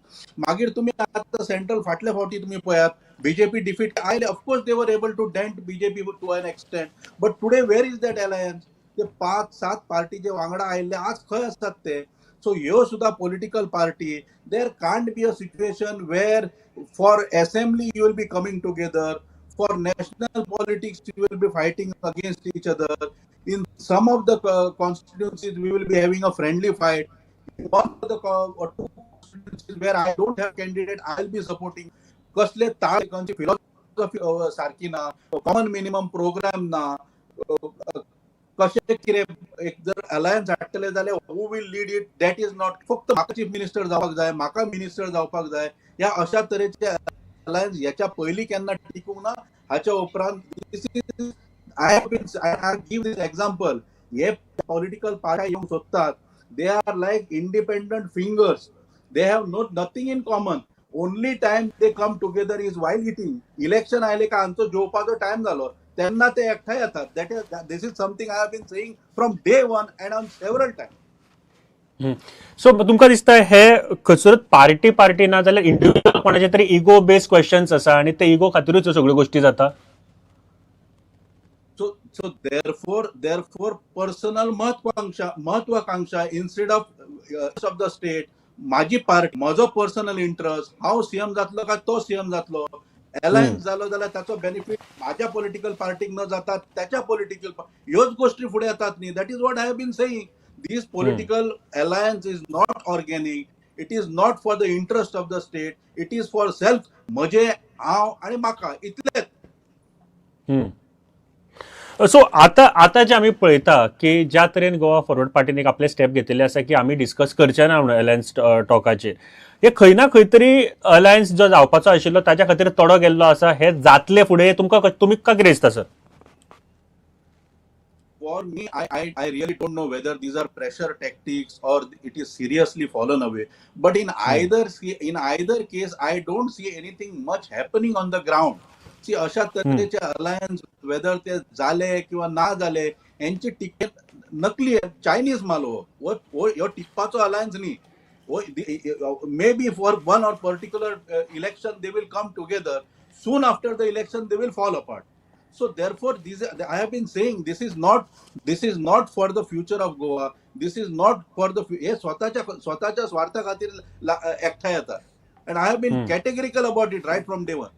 मागीर तुमी आतां central फाटल्या फावटी तुमी पळयात, BJP defeat आयले. Of course they were able to dent BJP to an extent, but today where is that alliance? ते पांच सात पार्टी जे वांगडा आयिल्ले, आज खंय आसात ते? सो ह्यो सुद्धा political party, there can't be a situation where for assembly you will be coming together, for national politics you will be fighting against each other. In some of the constituencies we will be having a friendly fight. In one of the or two constituencies where I don't have candidate, I'll be supporting. कसले ताळ, philosophy सारकी ना, common minimum programme ना, कशें कितें एक जर alliance हाडटले जाल्यार who will lead it? That is not फक्त म्हाका चीफ मिनिस्टर जावपाक जाय, म्हाका मिनिस्टर जावपाक जाय. ह्या अशा तरेचे अलायन्स ह्याच्या पयलीं केन्ना टिकूंक ना. हाच्या उपरांत this is I have been I give this example, hey political party येवंक सोदतात, they are like independent fingers. They have no nothing in common. Only time they come together is while eating. Election आयले का आमचो जेवपाचो time जालो, तेन्ना ते एकठांय येतात. That is this is something I have been saying from day one and on several time. So तुमकां दिसता हे खंयसरूच पार्टी पार्टी ना जाल्यार इंडिव्हिज्युअल कोणाचे तरी इगो बेस्ड क्वेश्चन्स आसा आनी ते इगो खातीरूच ह्यो सगळ्यो गोश्टी जाता? So therefore personal महत्वाकांक्षा instead of the state. माझी पार्टी, म्हजो पर्सनल इंटरेस्ट, हांव सीएम जातलो काय तो सीएम जातलो, अलायन्स जालो जाल्यार ताचो बेनिफीट माझ्या पॉलिटिकल पार्टीक न जाता त्याच्या पॉलिटिकल, ह्योच गोष्टी फुडें येतात न्ही. That is what I have been saying. This political alliance is not organic. It is not for the interest of the state. It is for self. म्हजे, हांव आनी म्हाका, इतलेच. सो आता जे आमी पळयता की ज्या तरेन गोवा फॉरवर्ड पार्टीन एक आपले स्टेप घेतिल्ले आसा की आमी डिस्कस करचे ना म्हणून अलायन्स टॉकाचेर, हे खंय ना खंय तरी अलायन्स जो जावपाचो आशिल्लो ताच्या खातीर तडो गेल्लो आसा. हे जातले फुडें तुमकां, तुमी कितें दिसता sir? For me, I really don't know whether these are pressure tactics or it is seriously fallen away. But in either case, I don't see anything much happening on the ground. See, अशा तरेचे alliance weather ते जाले किंवा ना जाले, हेंची ticket नकली, Chinese माल. हो हो ह्यो टिकपाचो अलायन्स न्ही हो. Maybe for one or particular election they will come together. Soon after the election they will fall apart. So therefore, these I have been saying, this is not for the future of Goa. This is not for the हे स्वतःच्या स्वतःच्या स्वार्था खातीर एकठांय येतात and I have been categorical about it right from day one.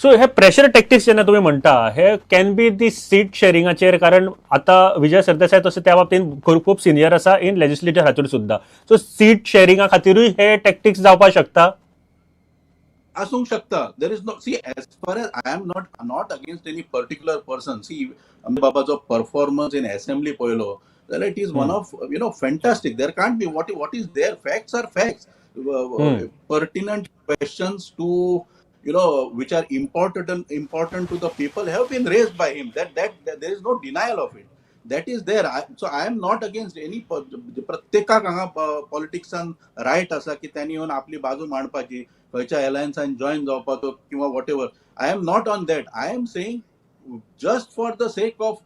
So hey pressure tactics जेन्ना तुमी म्हणटा, हे can be the seat शेरिंगाचेर, कारण आतां विजय सरदेसाय तशें त्या बाबतीन खूब सिनियर आसा इन लेजिस्लेचर खातीर सुद्दां, सो सीट शेरिंगा खातीरूय हे टॅक्टिक्स जावपाक शकता? आसूंक शकता. There is no, see, as far as I am not against any particular person. See, बाबाचो परफॉर्मन्स इन असेंब्ली पळयलो जाल्यार it is one of fantastic. There can't be what is there. Facts are facts. Pertinent questions to which are important to the people have been raised by him. That there is no denial of it. That is there. So I am not against any. प्रत्येकाक हांगा पॉलिटिक्सान right आसा की त्यांनी येवन आपली बाजू मांडपाची, खंयच्या अलायन्सान join जावपाचो किंवा whatever. I am not on that. I am saying, just for the sake of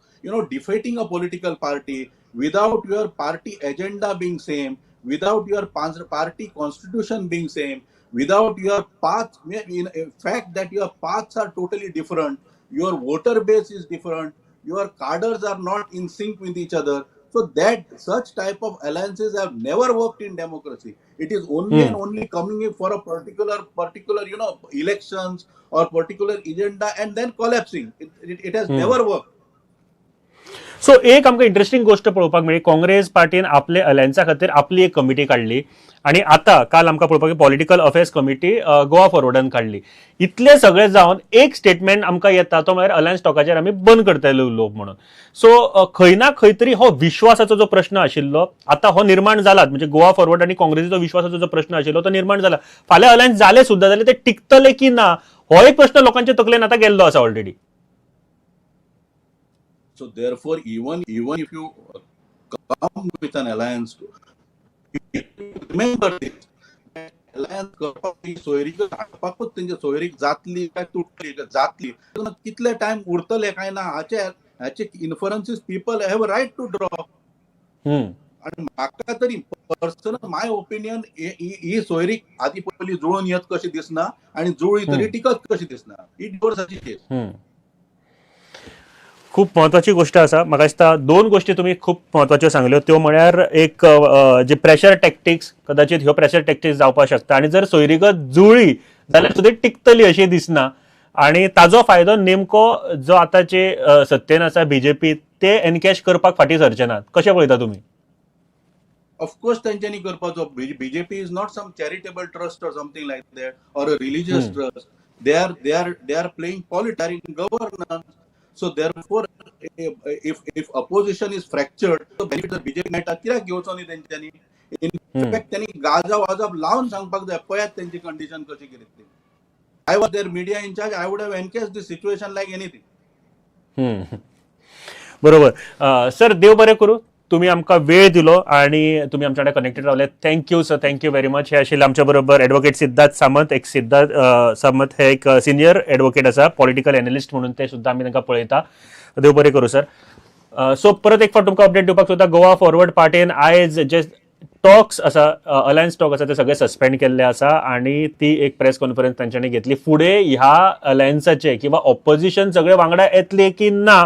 defeating a political party without your party agenda being same, without your party constitution being same, without your path, in fact that your paths are totally different, your voter base is different, your cadres are not in sync with each other. So that such type of alliances have never worked in democracy. It is only and only coming in for a particular elections or particular agenda and then collapsing. It has never worked. So एक आमकां interesting गोश्ट पळोवपाक मेळ्ळी, काँग्रेस पार्टीन आपले अलायन्सा खातीर आपली एक committee काडली आनी आतां काल आमकां पळोवपाक पॉलिटिकल अफेर्स कमिटी गोवा फॉरवर्डान काडली. इतले सगळे जावन एक स्टेटमेंट आमकां येता, तो म्हळ्यार अलायन्स टॉकाचेर आमी बंद करतले उलोवप म्हणून. सो खंय ना खंय तरी हो विश्वासाचो जो प्रश्न आशिल्लो, आतां हो निर्माण जाला. म्हणजे गोवा फॉरवर्ड आनी काँग्रेसीचो विश्वासाचो जो प्रश्न आशिल्लो तो निर्माण जाला. फाल्यां अलायन्स जाले सुद्दां जाल्यार ते टिकतले की ना, हो एक प्रश्न लोकांच्या तकलेन आतां गेल्लो आसा already. So therefore, even if you come with an alliance, remember this: alliance करपाक ही सोयरीक हाडपाकूच तेंची सोयरीक जातली काय तुटली जातली, कितले टायम उरतले काय ना हाचे हाचे inferences people have a right to draw. आणि म्हाका तरी पर्सनल माय ओपिनियन, ही सोयरीक आदी पयली जुळून येत कशी दिसना आणि जुळली तरी टिकत कशी दिसना ही डिवोर्साची केस. खूप म्हत्वाची गोष्ट आसा. म्हाका दिसता दोन गोष्टी तुमी खूब म्हत्वाच्यो सांगल्यो, त्यो म्हळ्यार एक जे प्रेशर टॅक्टिक्स, कदाचित ह्यो प्रेशर टॅक्टिक्स जावपाक शकता आनी जर सोयरीगत जुळ्ळी जाल्यार सुद्दां टिकतली अशी दिसना आनी ताजो फायदो नेमको जो आतांचे सत्तेन आसा बीजेपी ते एनकॅश करपाक फाटीं सरचे नात. कशें पळयता तुमी? ऑफकोर्स तेंच्यांनी करपाचो. BJP is not some charitable trust or something like that or a religious trust. They are playing politics in governance. So therefore, if opposition is fractured, benefit BJP मेळटा. कित्याक घेवचो न्ही तेंच्यांनी? इनफॅक्ट त्यांनी गाजा वाजा लावन सांगपाक जाय, पळयात तेंची कंडिशन कशी कितें ती. I was their media in-charge, I would have encashed the situation like anything. बरोबर सर, देव बरें करूं, तुमी आमकां वेळ दिलो आनी तुमी आमच्या कडेन कनेक्टेड रावले. Thank you sir, thank you very much. हे आशिल्ले आमच्या बरोबर एडवोकेट सिद्धार्थ सामंत. एक सिद्धार्थ सामंत हे एक सिनियर एडवोकेट आसा, पॉलिटिकल एनलिस्ट म्हणून ते सुद्दां आमी तांकां पळयता. देव बरें करूं सर. सो परत एक फावट तुमकां अपडेट दिवपाक सोदता, गोवा फॉरवर्ड पार्टीन आयज जे टॉक्स आसा, अलायन्स टॉक आसा, ते सगळे सस्पेंड केल्ले आसा आनी ती एक प्रेस कॉन्फरन्स तांच्यांनी घेतली. फुडें ह्या अलायन्साचे किंवा ऑपोजिशन सगळे वांगडा येतले की ना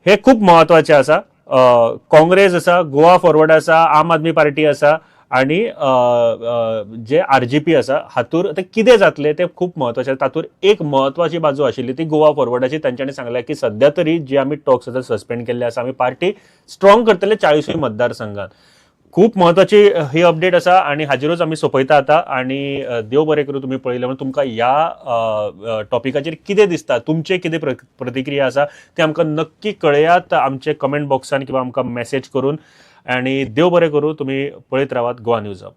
हे खूब म्हत्वाचें आसा. काँग्रेस आसा, गोवा फॉरवर्ड आसा, आम आदमी पार्टी आसा आनी जे आरजीपी आसा, हातूर ते कितें जातलें तें खूब म्हत्वाचें. तातूंत एक म्हत्वाची बाजू आशिल्ली ती गोवा फॉरवर्डाची. तांच्यांनी सांगलें की सद्या तरी जे आमी टॉक्स आसा सस्पेंड केल्ले आसा, आमी पार्टी स्ट्रॉंग करतले 40ूय मतदारसंघात. खूब म्हत्वाची ही अपडेट आसा आनी हाजेरूच आमी सोंपयता आतां आनी देव बरें करूं. तुमी पळयलें म्हणून तुमकां ह्या टॉपिकाचेर कितें दिसता, तुमचे कितें प्रतिक्रिया आसा ते आमकां नक्की कळयात आमचे कमेंट बॉक्सान किंवा आमकां मॅसेज करून आनी देव बरें करूं. तुमी पळयत रावात गोवा न्यूज हब.